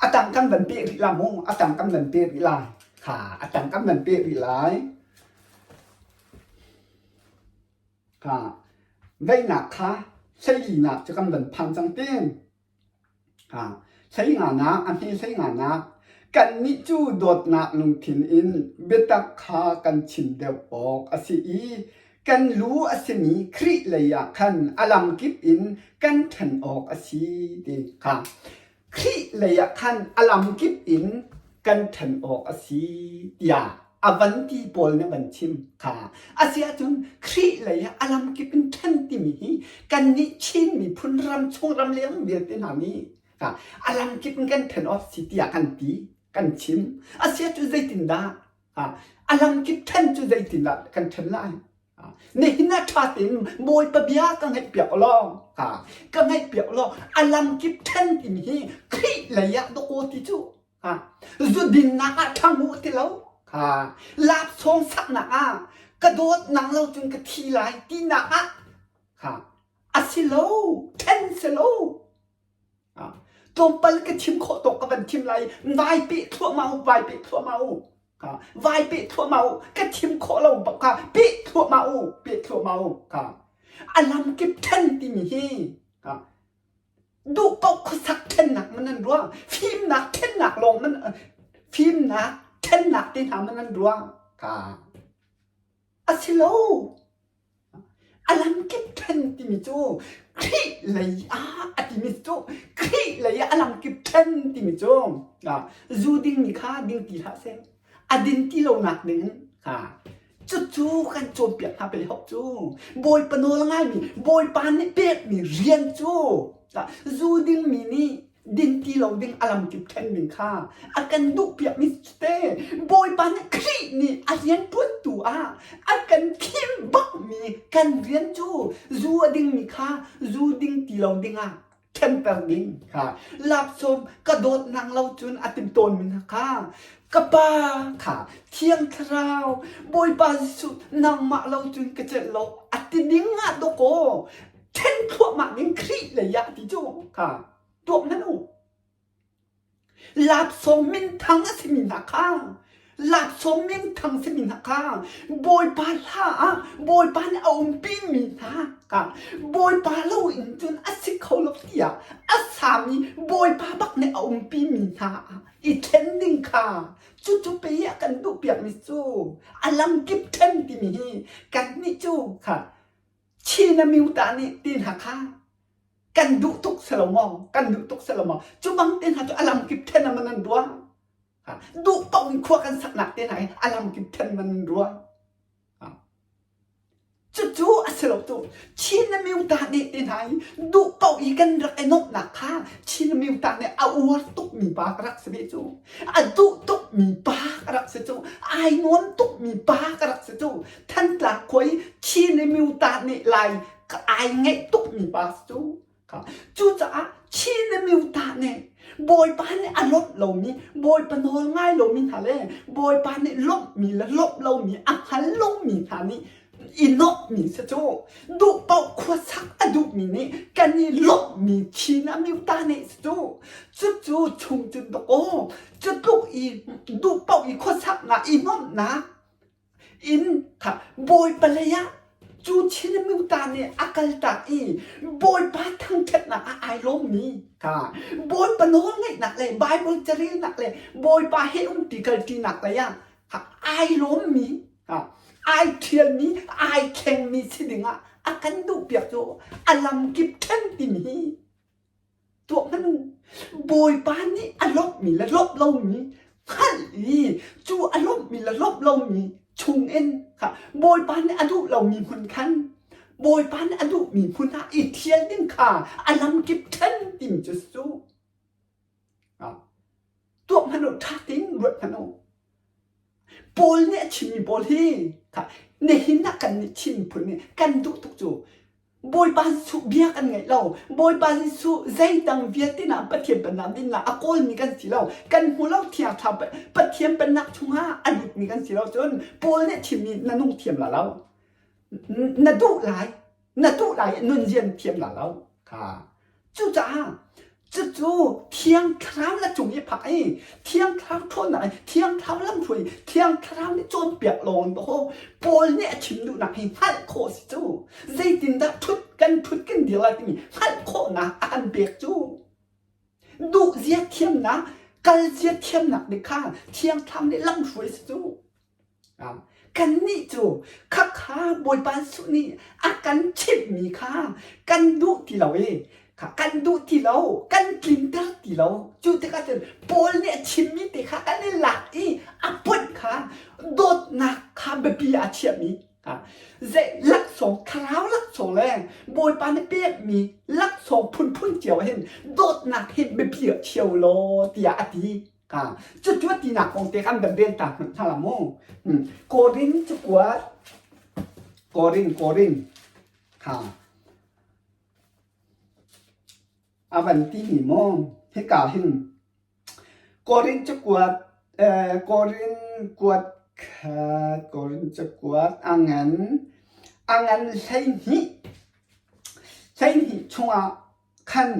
a tang kan van peh rih la mu, a tang kan van peh rih lai. Kha a tang kan van peh rih lai. Kha veihnak kha hleilinak cu kan van phan cang tin. Kha hleinganak a hme hleinganak kannih cu dawtnak lungthin in biatak kha kan chim deuh awk a si i Kan lu a simi Khrih lei ah khan a lamkip in kan ṭhen awk a si ti kha Khrih lei ah khan a lamkip in kan ṭhen awk a si tiah a van ti pawl nih van chim kha. Asiahcun Khrih lei ah a lamkip in ṭhen timi hi kannih Chin miphun ram chung ram leng vialte hna nih a lamkip in kan ṭhen awk si tiah kan ti kan chim. Asiahcun zeitindah A lamkip ṭhen cu zeitindah kan ṭhen lai? Nihin ah ṭha tein Bawipa bia ka ngaihpiak law, ka ngaihpiak law a lamkip ṭhen timi hi Khrih lei ah dawkaw ti cu zu dinnak ah ṭhang u ti lo. Laksawng saknak ah ka dawt nang lo cun ka thi lai tinak ah a si lo, ṭhen si lo. Tlawmpal ka chim khawh tawk ka van chim lai. Vai peh thluahmah u, vai peh thluahmah u. Vai peh thluahmah u. Ka chim khawh lo bak kha peh thluahmah u, peh thluahmah u. Ka a lamkip ṭhen timi hi ka duh paoh khuasak ṭhennak man an ruah. Fimnak ṭhennak lawng man fimnak ṭhennak te hna man an ruah. Ka a si lo. A lamkip ṭhen timi cu Khrih lei ah a timi cu Khrih lei ah a lamkip ṭhen timi cu zu dingmi kha ding ti hlah seh. A din ti lonak ding kha cucu kan cawnpiak hna pei hok cu. Bawipa nawl a ngaimi Bawipa nih pekmi rian cu zu dingmi nih din ti lo ding a lamkip ṭhen ding kha a kan duhpiakmi te Bawipa nih Khrih nih a rianṭuantu ah a kan thim bakmi kan rian cu zu a dingmi kha zu ding ti lo dingah ṭhenter ding kha laksawm ka dawt nang lo cun a tim tawnmi hna kha ka pa kha Thiang Thlarau Bawipa Jesuh nangmah lo cun ka celh lo a ti ding ah dawkaw ṭhen thluahmah ding Khrih lei ah ti cu kha tuak hmanh u. Laksawng minthang a simi hna kha laksawng minthang simi hna kha Bawipa hla ah Bawipa nih a umpimi hna kha Bawipa lo in cun a si kho lo tiah a sami Bawipa bak nih a umpimi hna ah i ṭhen ding kha cucu pei a kan duhpiakmi cu a lamkip ṭhen timi hi kannih cu kha Chin a miuta nih ti hna kha kan duh tuk si lo maw? Kan duh tuk si lo maw? Cu bang te hna cu a lamkip then a man an ruah. Duh paoh in khua kan saknak te hna hi a lamkip then man an ruah. Cucu a si lo cu. Chin a miuta nih ti hna hi duh paoh i kan rak i nuamhnak kha Chin a miuta nih a uar tukmi pa ka rak si ve cu. A duh tukmi pa ka rak si cu. Ai nuam tukmi pa ka rak si cu. Thantlang khua i Chin i miuta nih lai ai ngeih tukmi pa cu. Cucaah Chin i miuta nih Bawipa nih a lawmh lomi, Bawipa nawl ngai lomi hna le Bawipa nih lawmhmi le lawmh lomi a hngal lomi hna nih i nuamhmi si cu. Duh paoh khuasak a duhmi nih kan i lawmhmi Chin amyota nih si cu. Cucu chung cun dawkaw, cu tluk i duh paoh i khuasaknak i nuamhnak inn kha Bawipa lei ah cu Chin amyota nih a kaltak i Bawipa thangṭhatnak ah ai lawmmi kha Bawipa nawlngaihnak le Baibal carelnak le Bawipa he umṭi kalṭinak lei ah ai lawmmi ai ṭhialmi ai thlengmi si dingah a kan duhpiak cu a lamkip ṭhen timi hi tuah hmanh u. Bawipa nih a lawmhmi le lawmh lomi hngalh i cu a lawmhmi le lawmh lomi chungin kha Bawipa nih a duh lomi hmun khan Bawipa nih a duhmi hmun ah i ṭhial ding kha a lamkip ṭhen timi cu si cu. Tuah hmanh u, ṭha tein ruat hmanh u. Paul nih a chimmi pawl hi nihin ah kan nih Chin miphun nih kan duh tuk cu Bawipa Jesuh bia kan ngaih lo. Bawipa Jesuh zeidang vialte na Pathian pennak dinnak a kawlmi kan si lo. Kan hmu lo thiang thlarau Pathian pennak chungah a lutmi kan si lo cun Paul nih chimmi na nung thiam la lo. Na duh lai na duh lai i nunzian thiam la lo kha. Cucaah cucu Thiang Thlarau na cung i phak i Thiang Thlarau ṭhawnnak i Thiang Thlarau lamhruai i Thiang Thlarau nih cawnpiak lawng in Paul nih a chim duhnak hi hngalh khawh si cu. Zeitindah ṭhut kan ṭhut kan dir lai timi hngalh khawhnak a kan pek cu. Duhzia thiamnak, kalzia thiamnak nih kha Thiang Thlarau nih lamhruai si cu. Kannih cu khakha Bawipa Jesuh nih a kan chimhmi kha kan duh ti lo i kan duh ti lo, kan tlinter ti lo. Cu tikah cun Paul nih a chimmi te kha kan i lak i a put kha dawtnak kha biapi ah a chiahmi zei laksawng thlarau laksawng le Bawipa nih pekmi laksawng phunphun cio hin dawtnak hi biapi ah chia u law tiah a ti. Cucu a tinak kong te kan van rel ta hmanh hna la mu. Korin cakuat Korin Korin kha a van timi mu hika hin Korin cakuat Korin kuat khat Korin cakuat a ngan a ngan 12 12 chungah khan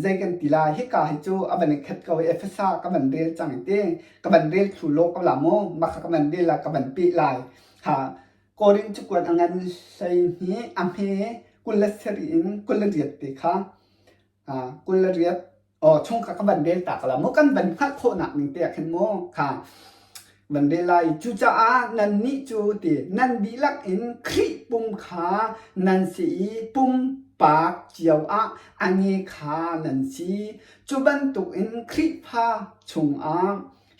zei kan ti lai hika hi cu a van i khat ko i Efesa ka van rel cang i ti ka van rel thlu law ko la mu mah kha ka van rel la ka van peh lai ha Korin cakuat a ngan 12 a hme 27 in 28 te kha 28 Aw chung kha ka van rel ta ko la mu kan van hngalh khawhnak ning te ah khin mu kha van rel lai cucaah nannih cu ti nan dihlak in Khrih pum kha nan si i pumpak cio ah a nge kha nan si cu bantukin Khrihfa chungah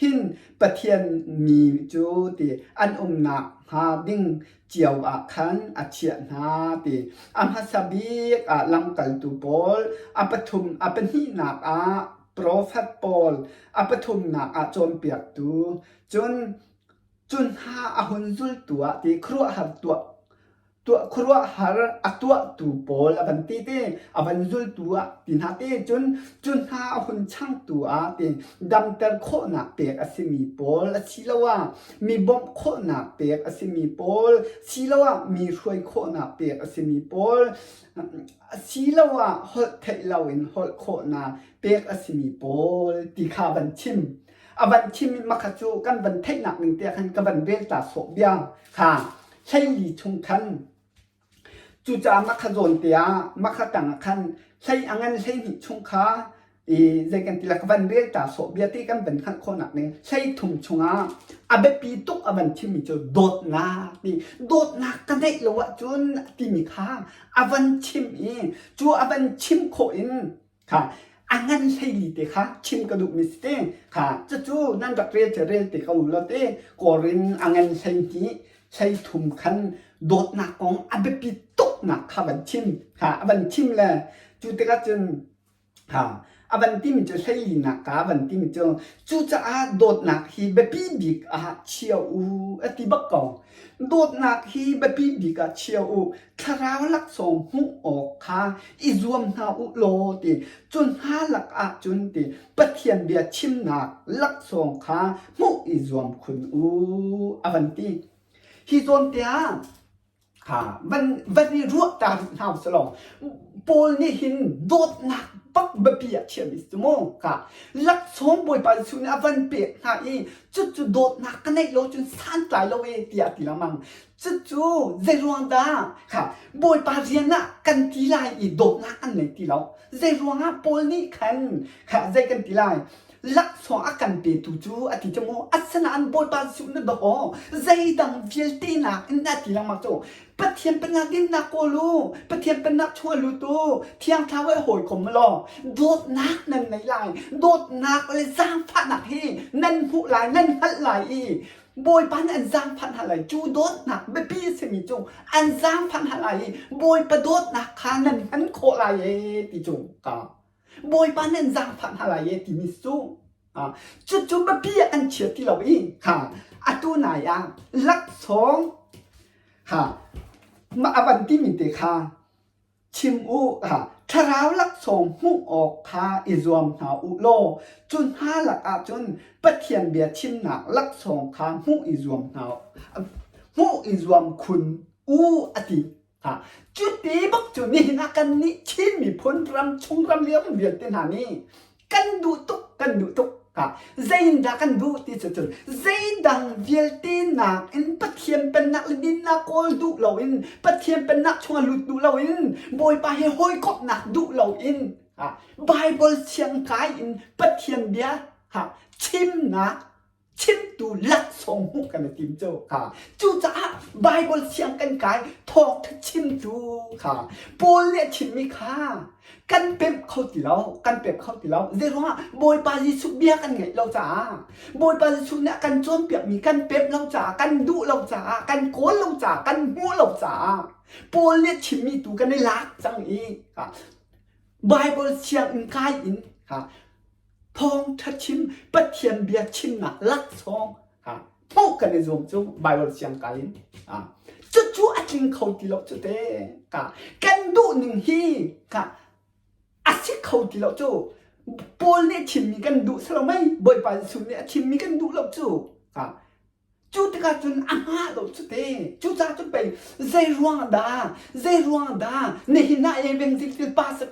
hin Pathian mi cu ti an umnak hnga ding cio ah khan a chiah hna ti. A hmasa bik ah lamkaltu pawl, a pathum a pahnihnak ah profet pawl, a pathumnak ah cawnpiaktu, cun cu hna a hun zultu ah ti khuaruahhar tuah tuah khuaruahhar a tuahtu pawl a van ti te a van zultu ah ti hna te cun cu hna a hun changtu ah ti damter khawhnak pek a simi pawl asiloah mi bawmh khawhnak pek a simi pawl siloah mi hruai khawhnak pek a simi pawl asiloah holh theih loin holh khawhnak pek a simi pawl ti kha van chim a van chim i makha cu kan van theihnak ning te khan ka van rel ta sawh bia kha 12 chung khan cucaah makha zawn te ah makha tang ah khan hlei a ngan 12 chung kha i zei kan ti la ka van rel ta sawh bia ti kan van hngalh khawhnak ning 13 chungah a biapi tuk a van chimmi cu dawtnak ti dawtnak ka neih lo ahcun timi kha a van chim i cu a van chim khawh in Kha a ngan 14 te kha chim ka duhmi si te. Kha cucu nan rak rel cu rel te ko law te Korin a ngan 12 33 khan dawtnak kong a biapi tuknak kha van chim. Kha a van chim le cu tikah cun ha. A van timi cu hleilinak ka van timi cu cucaah dawtnak hi biapi bik ah chia u a ti bak ko. Dawtnak hi biapi bik ah chia u. Thlarau laksawng hmuh awk kha i zuam hna u law ti. Cu hna lak ah cun ti Pathian bia chimnak laksawng kha hmuh i zuam khun u a van ti. Hi zawn te ah van van i ruah ta rih hna usih law Paul nih hin dawtnak bak biapi ah chiahmi si mu ka laksawng Bawipa Jesuh nih a van pek hna i cucu dawtnak ka neih lo cun santlai lo e tiah a ti lengmang cucu zeiruang dah kha Bawipa rian ah kan ti lai i dawtnak an nei ti lo zeiruang ah Paul nih khan kha zei kan ti lai Laksawng a kan petu cu a ti cu mu asinain Bawipa Jesuh na daw zeidang vialte nakin a ti lengmang cu Pathian pennak dinnak kawl u Pathian pennak chung a lut u Thiang Thlarau he hawikom law dawtnak nan nei lai dawtnak le zaangfahnak hi nan hmuh lai nan hngalh lai i Bawipa nih an zaangfah hna lai cu dawtnak biapi a simi cu an zaangfah hna lai i Bawipa dawtnak kha nan hman khawh lai ee ti cu ka Bawipa nih an zaangfah hna lai e timi cu cucu biapi ah an chia ti lo i kha atu nai ah laksawng ha mah a van timi te kha chim u ha thlarau laksawng hmuh awk kha i zuam hna u law cu hna lakah cun Pathian bia chimnak laksawng kha hmuh i zuam hna hmuh i zuam khun u a ti. Cuti bak cu nihin ah kannih Chin miphun ram chung ram leng vialte hna nih kan duh tuk kan duh tuk. Zeiindah kan duh ti cu cun zeidang vialte nakin Pathian pennak le dinnak kawl duh loin Pathian pennak chungah lut duh loin Bawipa he hawikomhnak duh loin Bible siang kai in Pathian bia chimnak chimtu laksawng hmuh kan i tim cu kha cucaah Bible siang kan kai thawngtha chimtu kha Paul nih a chimmi kha kan pemh kho ti lo kan pemh kho ti lo zeiruangah Bawipa Jesuh bia kan ngaih lo caah Bawipa Jesuh nih a kan cawnpiakmi kan pemh lo caah kan duh lo caah kan kawl lo caah kan hmuh lo caah Paul nih a chimmi tu kan i lak cang i Bible sianginn kai in Thawngṭha chim Pathian bia chimnak laksawng hmuh kan i zuam cu Bible siang kai in cucu a tling kho ti lo cu te kan duh ning hi a si kho ti lo cu Paul nih chimmi kan duh si lo mei Bawipa Jesuh nih a chimmi kan duh lo cu Cu tikah cun a hngah lo cu te. Cucaah cun pei zei ruang dah, zei ruang dah nihin ah evangelist pastor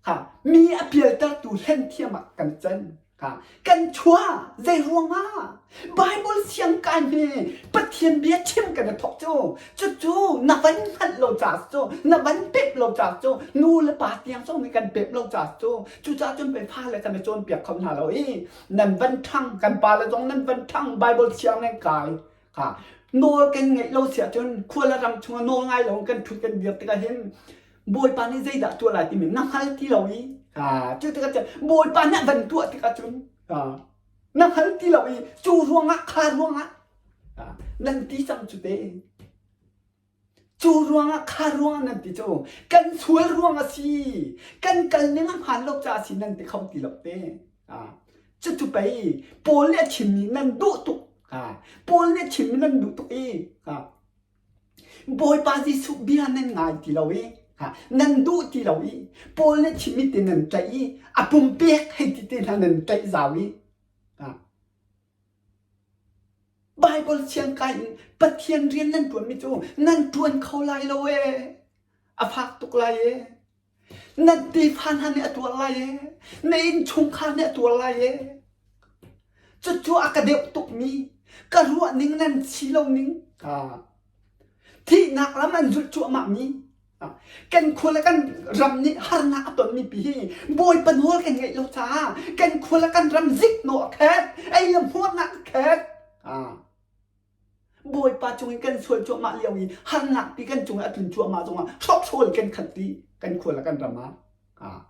kha mi a pialtertu hlen thiam ah kan can. Kha kan chuah zei ruangah Bible siang kai hme Pathian bia chim kan i thawk cu cucu na van hngalh lo caah cu na van pep lo caah cu nu le pa tiang zong nih kan pep lo caah cu cucaah cun pei fale kan i cawnpiak kho hna lo i nan van ṭhang kan pale zong nan van ṭhang Bible thiang nan kai ha nawl kan ngeih lo si ahcun khua le ram chungah nawl ngai lo kan ṭhut kan dir tikah hin Bawipa nih zeidah tuah lai timi na hngal ti lo i ha cu tikah cun Bawipa nih a van tuah tikah cun ha na hngal ti lo i cu ruangah kha ruangah nan ti cang cu te Cu ruangah kha ruangah nan ti cu kan sual ruang a si kan kal ning a hmaan lo caah a si nan ti kho ti lo te. Cucu pei Paul nih a chimmi nan duh tuk. Paul nih a chimmi nan duh tuk i Bawipa Jesuh bia nan ngai ti lo i nan duh ti lo i Paul nih chimmi te nan tlaih i a pumpek hei ti te hna nan tlaih zau i Baibal siangkai in Pathian rian nan ṭuanmi cu nan ṭuan kho lai lo ee. A fak tuk lai ee. Nan tefa hna nih a tuar lai ee. Na innchungkhar nih a tuar lai ee. Cucu a ka deuh tukmi ka ruah ning nan si lo ning. Thihnak lam an zulh cuahmahmi kan khua le kan ram nih harnak a tonmi pi hi Bawipa nawl kan ngeih lo caah kan khua le kan ram ziknawh a khet ei le hmuarnak a khet Bawipa cung in kan sual cuahmah lio i harnak pi kan cung a tlun cuahmah zongah hrokhrawl kan khat ti kan khua le kan ram ah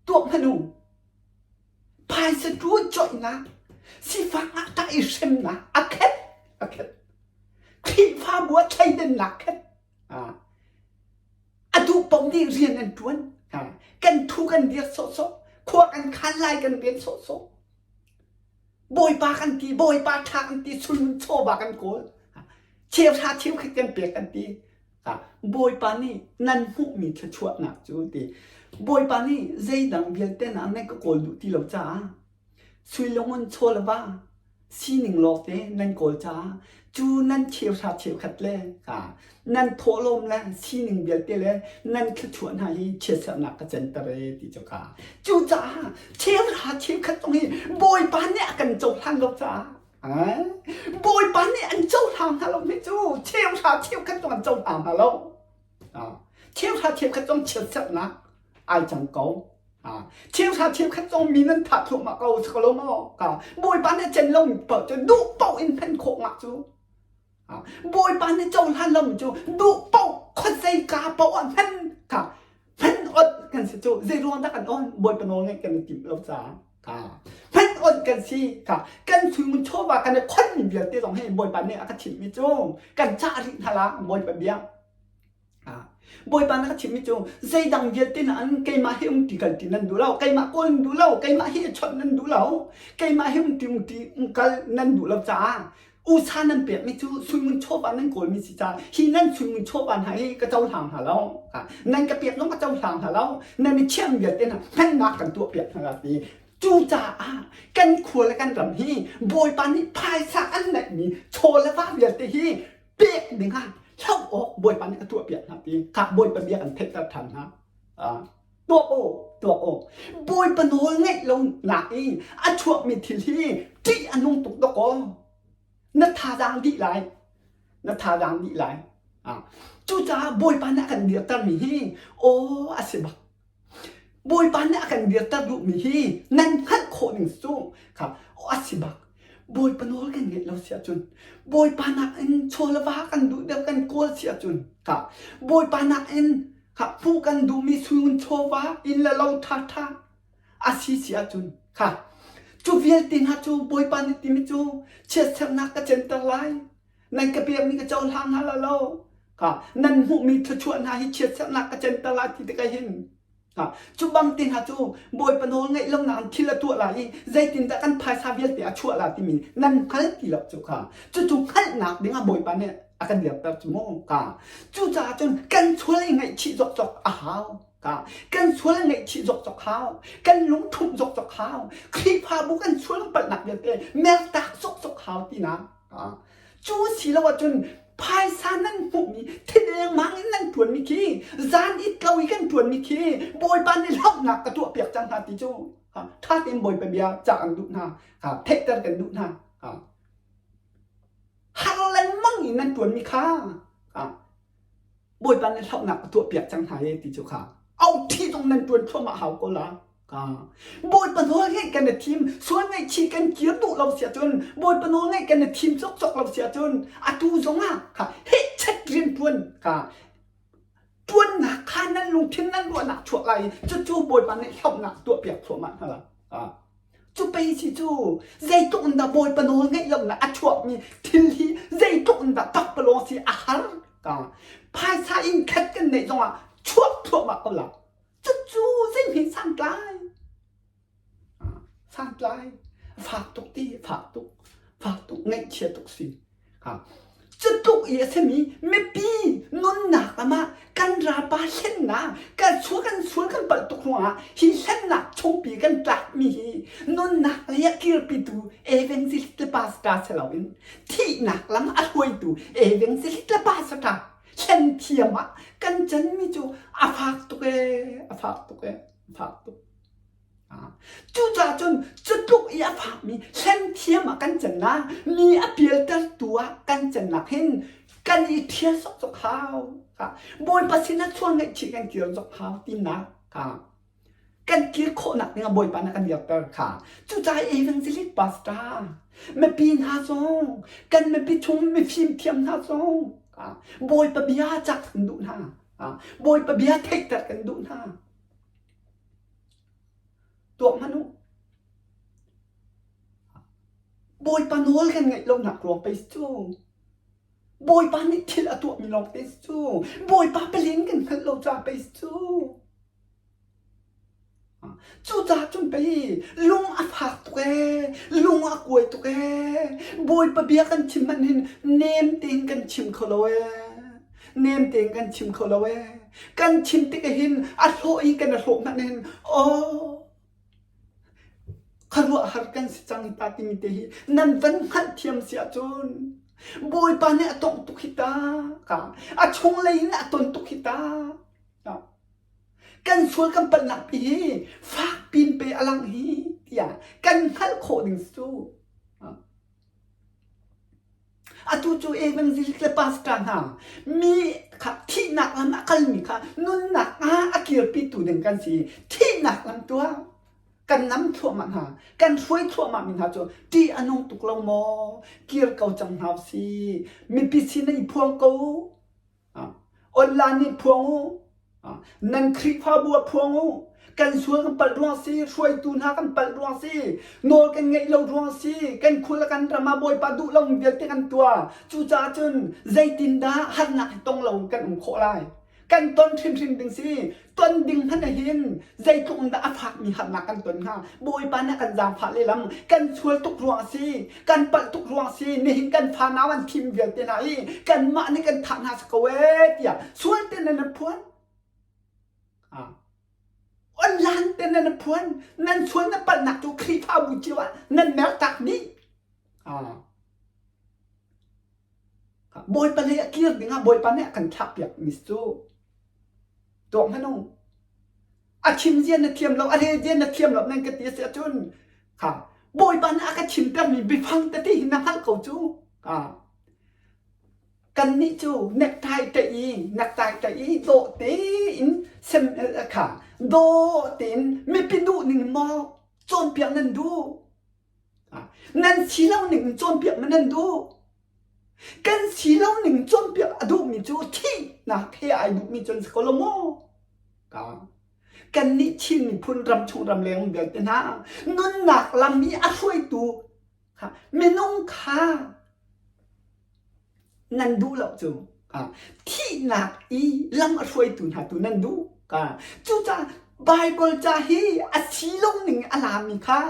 tuak hmanh u phaisa ṭuan coihnak sifak ngakṭah i hremnak a khet a khet Khrihfabu ah thleidannak khet a duh paoh nih rian an ṭuan. Kan thu kan dir sawhsawh. Khua kan khan lai kan rian sawhsawh. Bawipa kan ti, Bawipa ṭha kan ti, sulmun chawva kan kawl. Cheuhra cheukhat kan pek kan ti. Bawipa nih nan hmuhmi thluachuahnak cu ti. Bawipa nih zeidang vialte na nan ka kawl duh ti lo caah sui le ngun chaw le va sining lawngte nan kawl caah cu nan cheuhra cheukhat le nan thawhlawm le sining vialte le nan thluachuah hna hi chiatserhnak ka canter e ti cu kha. Cucaah cheuhra cheukhat zong hi Bawipa nih a kan cohlan lo caah Bawipa nih an cohlang hna lo hi cu cheuhra cheukhat zong an cohlang hna lo. Cheuhra cheukhat zong chiatserhnak ai cang ko. Cheuhra cheukhat zong mi nan thah thluahmah ko si ko lo maw? Bawipa nih a cen lomi paoh cu duh paoh in hman khawh ngah cu. Bawipa nih cohlan lomi cu duh paoh khuazei ka paoh ah hman kha hman ot kan si cu zei ruang dah kan on Bawipa nawl ngaih kan i timh lo caah hman ot kan si kha kan suimun chawva kan i khonmi vialte zong hi Bawipa nih a ka chimhmi cu kan cah rih hna la Bawipa bia Bawipa na ka chimhmi cu zeidang vialte na an keimah hi um ti kal ti nan duh lo keimah kawl nan duh lo keimah hi chawnh nan duh lo keimah hi um ti um ti um kal nan duh lo caah usa nan pekmi cu suimun chawva nan kawlmi si caah hi nan suimun chawva hna hi ka cohlang hna lo nan ka pek zong ka cohlang hna lo nan i chiam vialte hna hmannak kan tuah piak hna la ti cucaah kan khua le kan ram hi Bawipa nih phaisa an neihmi chaw le va vialte hi pek ding ah hloh awk Bawipa nih a tuah piak hna ti kha Bawipa bia kan theihter ṭhan hna tuah u tuah u Bawipa nawl ngeih lo nak i a chuakmi thil hi ṭih a nung tuk dawkaw na thazaang dih lai na thazaang dih lai cucaah Bawipa nih a kan dirtermi hi aw a si bak Bawipa nih a kan dirter duhmi hi nan hngalh khawh ning cu kha a si bak. Bawipa nawl kan ngeih lo si ahcun Bawipa nakin chaw le va kan duh deuh kan kawl si ahcun kha Bawipa nakin kha hmuh kan duhmi suingun chawva inn le lo ṭhaṭha a si si ahcun kha cu vialte hna cu Bawipa nih timi cu chiatserhnak ka center lai nan ka pekmi ka cohlang hna la lo ka nan hmuhmi thluachuah hna hi chiatserhnak ka center lai ti tikah hin cu bang te hna cu bawipa nawl ngaih lo nak thil a tuah lai i zeitindah kan phaisa vialte a chuah la timi nan hngal ti lo cu kha cucu hngalhnak dingah bawipa nih a kan dirter cu mu ka cucaah cun kan sual i ngaihchih zokzok a hau ka kan sual ngaihchih zokzok hau kan lungthumh zokzok hau Khrihfabu kan sual palhnak vialte mertak zokzok hau tinak Cu si lo ahcun phaisa nan hmuhmi thilengmang in nan ṭuanmi khi zan it lo i kan ṭuanmi khi Bawipa nih hlauhnak ka tuahpiak cang hna ti cu ṭha tein Bawipa bia cah kan duh hna theihter kan duh hna har lengmang in nan ṭuanmi kha Bawipa nih hlauhnak a tuahpiak cang hna e ti cu kha auṭhi zong nan ṭuan thluahmah hau ko la. Bawipa nawl ngaih kan i thim sual ngaihchih kan kir duh lo si ahcun Bawipa nawl ngaih kan i thim cawkcawk lo si ahcun atu zongah kha hehchet rianṭuan kha ṭuannak kha nan lungthin nan ruahnak chuak lai i cucu Bawipa nih hlauhnak tuahpiak thluahmah hna la. Cu pei si cu zeitluk in dah Bawipa nawl ngaih lonak a chuakmi thil hi zeitluk in dah pakpalawng si a har ka phaisa in khat kan neih zongah chuak thluahmah ko la cucu zeihme santlai santlai fak tuk ti fak tuk fak tuk ngaihchia tuk si Cutluk i a simi mipi nunnak lam ah kan ralpa hlennak kan sual kan sual kan palh tuk ruangah hi hlennak chungpi kan tlakmi hi nunnak lei ah kirpitu evangelist le pastor si loin thihnak lam a hruaitu evangelist le pastor hlen thiam ah kan canmi cu a fak tuk ee a fak tuk ee a fak tuk. Cucaah cun cutluk i a fakmi hlen thiam ah kan cannak, mi a pialtertu ah kan cannak hin kan i ṭhial zokzok hau. Bawipa sinah sual ngaihchih kan kir zok hau tinak kha kan kir khawhnak dingah Bawipa nih a kan dirter kha. Cucaah evangelist pastor, mipi hna zong, kan mipi chung mifim thiam hna zong, Bawipa bia cak kan duh hna. Bawipa bia theihter kan duh hna. Tuak hmanh u. Bawipa nawl kan ngaih lonak ruang pei si cu. Bawipa nih thil a tuahmi lawng te si cu. Bawipa palin kan hngalh lo caah pei si cu. Cucaah cun pei lung a fak tuk ee, lung a kuai tuk ee. Bawipa bia kan chim hmanh hin nem tein kan chim kho lo ee. Nem tein kan chim kho lo ee. Kan chim tik hin a hlawh i kan a hlawh hmanh hin aw khuaruahhar kan si cang hi ta timi te hi nan van hngalhthiam si ahcun Bawipa nih a tongh tuk hi ta ka a chunglei in a ton tuk hi ta kan sual kan palhnak pi hi fak pin pe a lang hi tiah kan hngalh khawh ding cu atu cu evangelist le pastor hna mi kha thihnak lam a kalmi kha nunnak ah a kirpitu ding kan si thihnak lam tuah kan nam thluahmah hna kan hruai thluahmah mi hna cu ṭih a nung tuk lo maw kir ko cang hna si mipi sin i phuang ko Online nih phuang u. Nan Khrihfabu ah phuang u. Kan sual kan palh ruang si, hruaitu hna kan palh ruang si, nawl kan ngeih lo ruang si, kan khul kan ram ah Bawipa duh lo vialte kan tuah. Cucaah cun zeitindah harnak hi tong lo kan um khawh lai? Kan ton hrimhrim ding si. Ton ding hmanh hin zeitluk in dah a fakmi harnak kan ton hnga? Bawipa nih a kan zaangfah lehlam. Kan sual tuk ruang a si. Kan palh tuk ruang a si. Nihin kan fanau an thim vialte hna hi kanmah nih kan thah hna si ko ee tiah sual te nan phuan. Online te nan phuan. Nan sual na palhnak cu Khrihfabu cio ah nan mertak dih. Bawipa lei a kir dingah Bawipa nih a kan thlahpiak mi cu tuak hmanh u. A chim zia na thiam lo, a rel zia na thiam lo nan ka ti a si ahcun kha Bawipa nih a ka chimtermi biafang tete hi na hngalh ko cu. Kha kannih cu necktie ṭaih i necktie ṭaih i dawh tein sem kha dawh tein mipi duh ning maw cawnpiak nan duh. Nan si lo ning cawnpiak ma nan duh? Kan si lo ning cawnpiak a duhmi cu thihnak he ai duhmi cu an si ko lo maw? Ka kannih Chin miphun ramchung ramleng vialte hna nunnak lam i a hruaitu minung kha nan duh lo cu thihnak i lam a hruaitu hna tu nan duh cucaah Bible ca hi a si lo ning a lami kha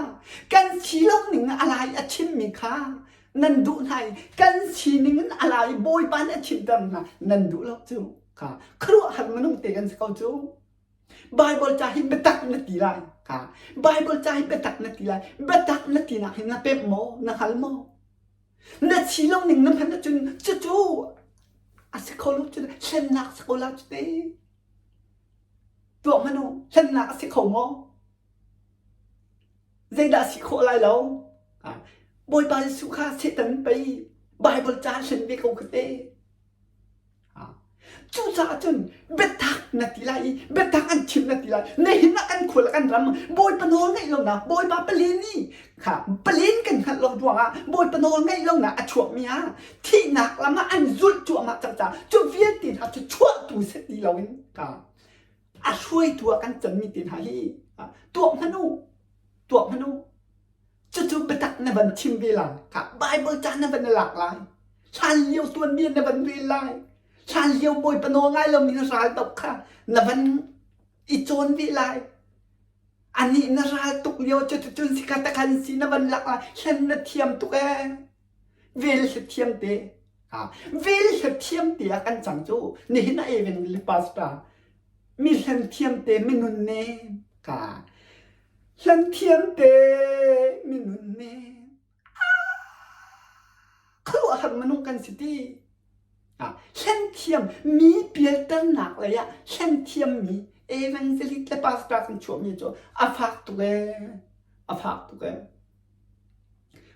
kan si lo ning a lai a chimmi kha nan duh hna i kan sining in a lai Bawipa nih a chimter hna nan duh lo cu kha khuaruahhar minung te kan si ko cu Bible ca hi biatak na ti lai kha Bible ca hi biatak na ti lai biatak na tinak hi na pek maw na hngal maw Na thi lo ning na hman ahcun cucu a si kho lo cu hlennak si ko la cu te. Tuah hmanh u, hlennak a si kho maw? Zeidah si khawh lai lo? Bawipa Jesuh kha Satan pei Bible ca hlen ve ko kha te. Cucaah cun biatak na ti lai i biatak an chim na ti lai. Nihin ah kan khua le kan ram Bawipa nawl ngaih lonak Bawipa palen i kha palen kan hngalh lo ruangah Bawipa nawl ngaih lonak a chuakmi ah thihnak lam ah an zulh cuahmah cang caah cu vialte hna cu chuahtu si ti loin ka a hruaitu ah kan canmi te hna hi tuah hmanh u tuah hmanh u Cucu biatak na van chim ve lai. Kha Bible ca na van i lak lai. Hlan lio tuanbia na van rel lai. Hlan lio Bawipa nawl ngai lomi na ral doh kha na van i cawn ve lai. Anih na ral tuk lio cu cun si kha takhan si na van lak lai. Hlan na thiam tuk ee. Vel hla thiam te. Ha. Vel hla thiam te ah kan cang cu. Nihin ah even le pastor. Mi hlan thiam te minun ne. Ka. Hlanthiam te minun nih khuaruahhar minung kan si ti. Hlenthiam mi pialternak lei ah hlenthiam mi evangelist le pastor kan chuahmi cu a fak tuk ee a fak tuk ee.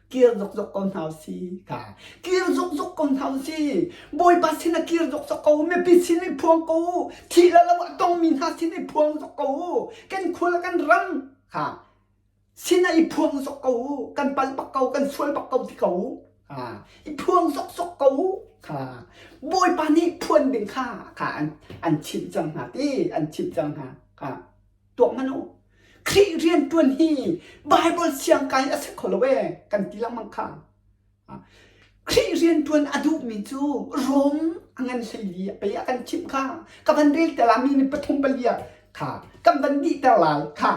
Kir zokzok ko hna si ka kir zokzok ko hna si Bawipa sin ah kir zokzok ko mipi sin i phuang ko thi le lo a tongmi hna sin i phuang zok ko kan khua le kan ram kha sin ah i phuang zok ko kan pal bak ko kan sual bak ko ti ko i phuang zokzok ko kha Bawipa nih phuan ding kha kha an an chimh cang hna ti an chimh cang hna kha tuak hmanh u. Khrih rianṭuan hi Baibal siangkai a si kho lo ee kan ti lengmang kha. Khrih rianṭuan a duhmi cu Rom a ngan hleili pei a kan chimh kha. Ka van rel te la mi ni pathum pali ah kha kan van dihter lai kha.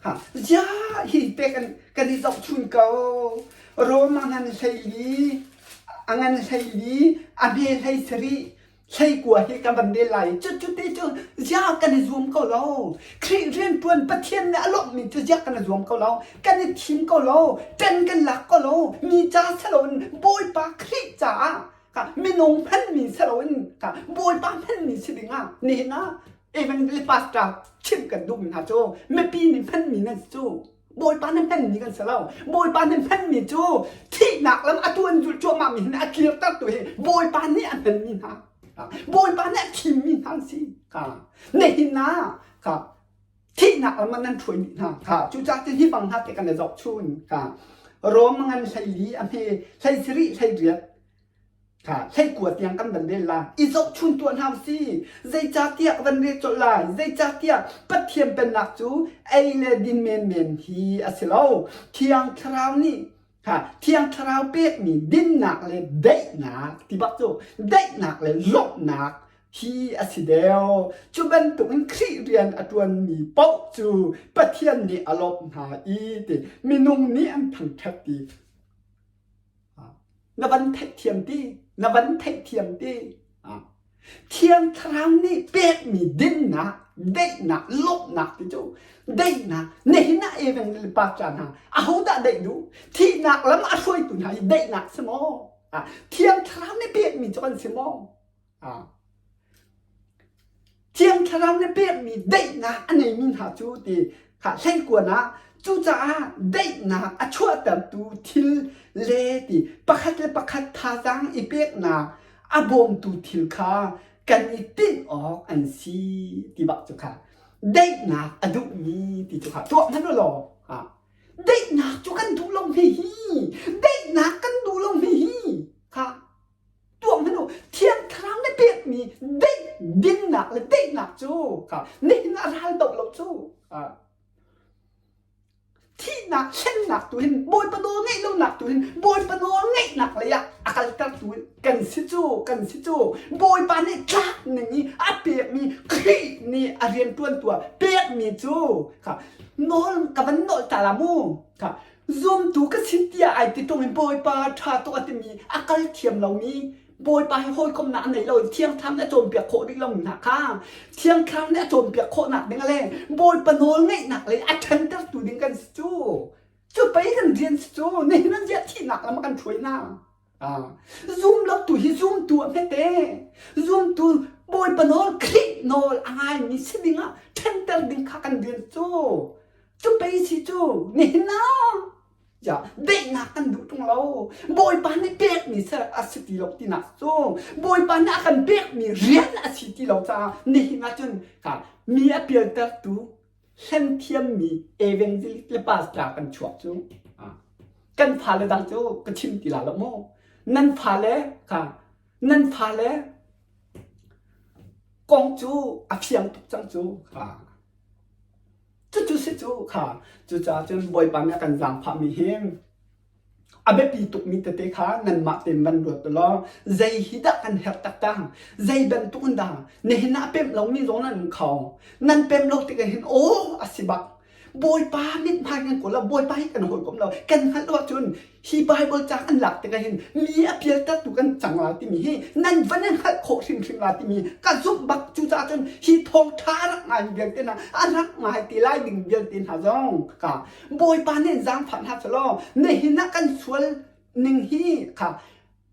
Ha, zia hi te kan kan i zohchun ko. Rom a ngan 14, a ngan 14, a hme 17, 19 hi kan van rel lai. Cu cu te cu zia kan i zuam ko lo. Khrih rianṭuan Pathian nih a lawmhmi cu zia kan i zuam ko lo. Kan i thim ko lo. Ṭan kan lak ko lo. Mi ca si loin Bawipa Khrih caah ka minung hmanmi si loin ka Bawipa hmanmi si dingah nihin ah Evangelist pastor chimh kan duhmi hna cu mipi nih hmanmi nan si cu Bawipa nih hmanmi kan si lo. Bawipa nih hmanmi cu thihnak lam atu an zulh cuahmahmi hin a kirtertu hi Bawipa nih a hmanmi hna. Bawipa nih a thimmi hna an si. Nihin ah ka thihnak lam ah nan hruai dih hna. Kha cucaah cun hi bang hna te kan i zohchun. Kha Rom ngan 14 a hme 17 18 Kha 19 tiang kan van rel lai. I zohchun tuah hna usih. Zeicahtiah van rel colh lai. Zeicahtiah Pathian pennak cu ei le din menmen hi a si lo. Thiang Thlarau nih kha Thiang Thlarau pekmi dinnak le daihnak ti bak cu daihnak le lawmhnak hi a si deuh. Cu bantukin Khrih rian a ṭuanmi paoh cu Pathian nih a lawmh hna i ti minung nih an thangṭhat ti Na van theihthiam ti, na van theihthiam ti. Thiang Thlarau nih pekmi dinnak, daihnak, lawmhnak ti cu daihnak nihin ah evangelist pastor hna ahodah daih duh? Thihnak lam a hruaitu hna hi daihnak si maw? Thiang Thlarau nih pekmi cu kan si maw? Thiang Thlarau nih pekmi daihnak a neimi hna cu ti kha hleikuan ah cucaah daihnak a chuahtertu thil le ti pakhat le pakhat thazaang i peknak a bawmtu thil kha kan i tinh awk an si ti bak cu kha daihnak a duhmi ti cu kha tuah hmanh u law daihnak cu kan duh lo hme hi daihnak kan duh lo hme hi kha tuah hmanh u thiang thlarau na pekmi daih dinnak le daihnak cu kha nihin ah ral doh lo cu thihnak hlennak tu hin bawipa nawl ngeih lonak tu hin bawipa nawl ngeihnak lei ah a kalter tu kan si cu kan si cu bawipa nih tlak ning i a pekmi Khrih nih a rian tuan tu ah pekmi cu kha nawl ka van nawl ta la mu kha Zumtu ka si tiah ai ti ṭung in Bawipa ṭha tuk a timi a kal thiam lomi Bawipa he hawikomhnak a nei lo Thiang Thlarau nih a cawnpiak khawh rih lomi hna kha Thiang Thlarau nih a cawnpiak khawhnak ding le Bawipa nawl ngeihnak lei a ṭhantertu ding kan si cu. Cu pei kan rian si cu. Nihin an ziah thihnak lam a kan hruai hna. Zum lo tu hi zumtu a hmete. Zumtu Bawipa nawl Khrih nawl a ngaimi si ding ah ṭhanter ding kha kan rian cu. Cu pei si cu nihin ah ja daihnak kan duh ṭung lo. Bawipa nih pekmi ser a si ti lo tinak cu Bawipa nih a kan pekmi rian a si ti lo caah nihin ah cun ka mi a pialtertu hlen thiammi evangelist le pastor kan chuak cu kan fale dang cu ka chim ti la lo mu nan fale kha nan fale kong cu a fiang tuk cang cu kha Cucu si cu kha cucaah cun Bawipa nih a kan zaangfahmi hi a biapi tukmi tete kha nanmah tein van ruat u law zei hi dah kan herh taktak zei bantuk in dah nihin ah pemh lomi zong nan um kho nan pemh lo tikah hin aw a si bak Bawipa mithmai kan kawl lo Bawipa hi kan hawikom lo kan hngalh lo ahcun Hi Baibal ca an lak tikah hin mi a pialtertu kan cang lai timi hi nan van in hngalh khawh hrimhrim lai timi ka zumh bak. Cucaah cun hi thawngṭha a rak ngaimi vialte hna a rak ngai te lai ding vialte hna zong ka Bawipa nih zaangfah hna selaw nihin ah kan sual ning hi kha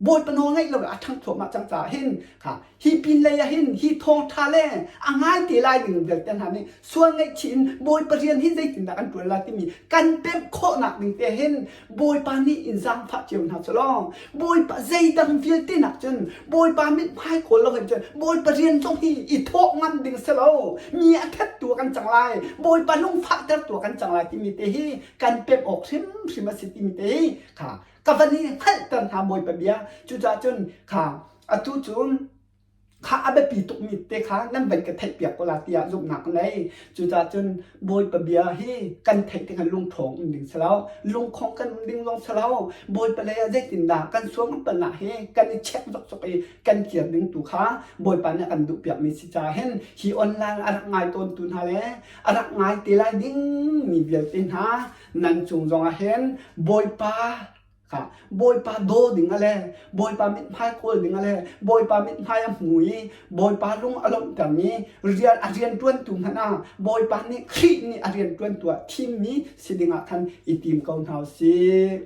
Bawipa nawl ngaih lo a ṭhang thluahmah cang caah hin kha hi pin lei ah hin hi thawngṭha le a ngai te lai ding vialte hna nih sual ngaihchih in Bawipa rian hi zeitindah kan ṭuan lai timi kan pemh khawhnak ding te hin Bawipa nih in zaangfah cio hna cu law Bawipa zeidang vialte nak cun Bawipa mithmai kawl lo hin cun Bawipa rian zong hi i thawh ngam ding si lo mi a thattu kan cang lai Bawipa lungfahtertu kan cang lai timi te hi kan pemh awk hrimhrim a si timi te hi kha ka van i hngalhter hna Bawipa bia cucaah cun kha atu cun kha a biapi. biapi tukmi te kha nan van ka theihpiak ko la tiah zumhnak ka ngei. Cucaah cun Bawipa bia hi kan theih tikah lungṭhawng um ding si lo, lungkhong kan um ding zong si lo. Bawipa lei ah zeitindah kan sual kan palhnak hi kan i check zokzok i kan kir ding tu kha Bawipa nih a kan duhpiakmi si caah hin hi online a rak ngai tawntu hna le a rak ngai te lai dingmi vialte hna nan cung zongah hin Bawipa kha Bawipa daw ding a le Bawipa mithmai kawl ding a le Bawipa mithmai a hmu i Bawipa lung a lawmhtermi rian a rianṭuantu hmanh ah Bawipa nih Khrih nih a rianṭuantu ah thimmi si dingah khan i tim ko hna u sih.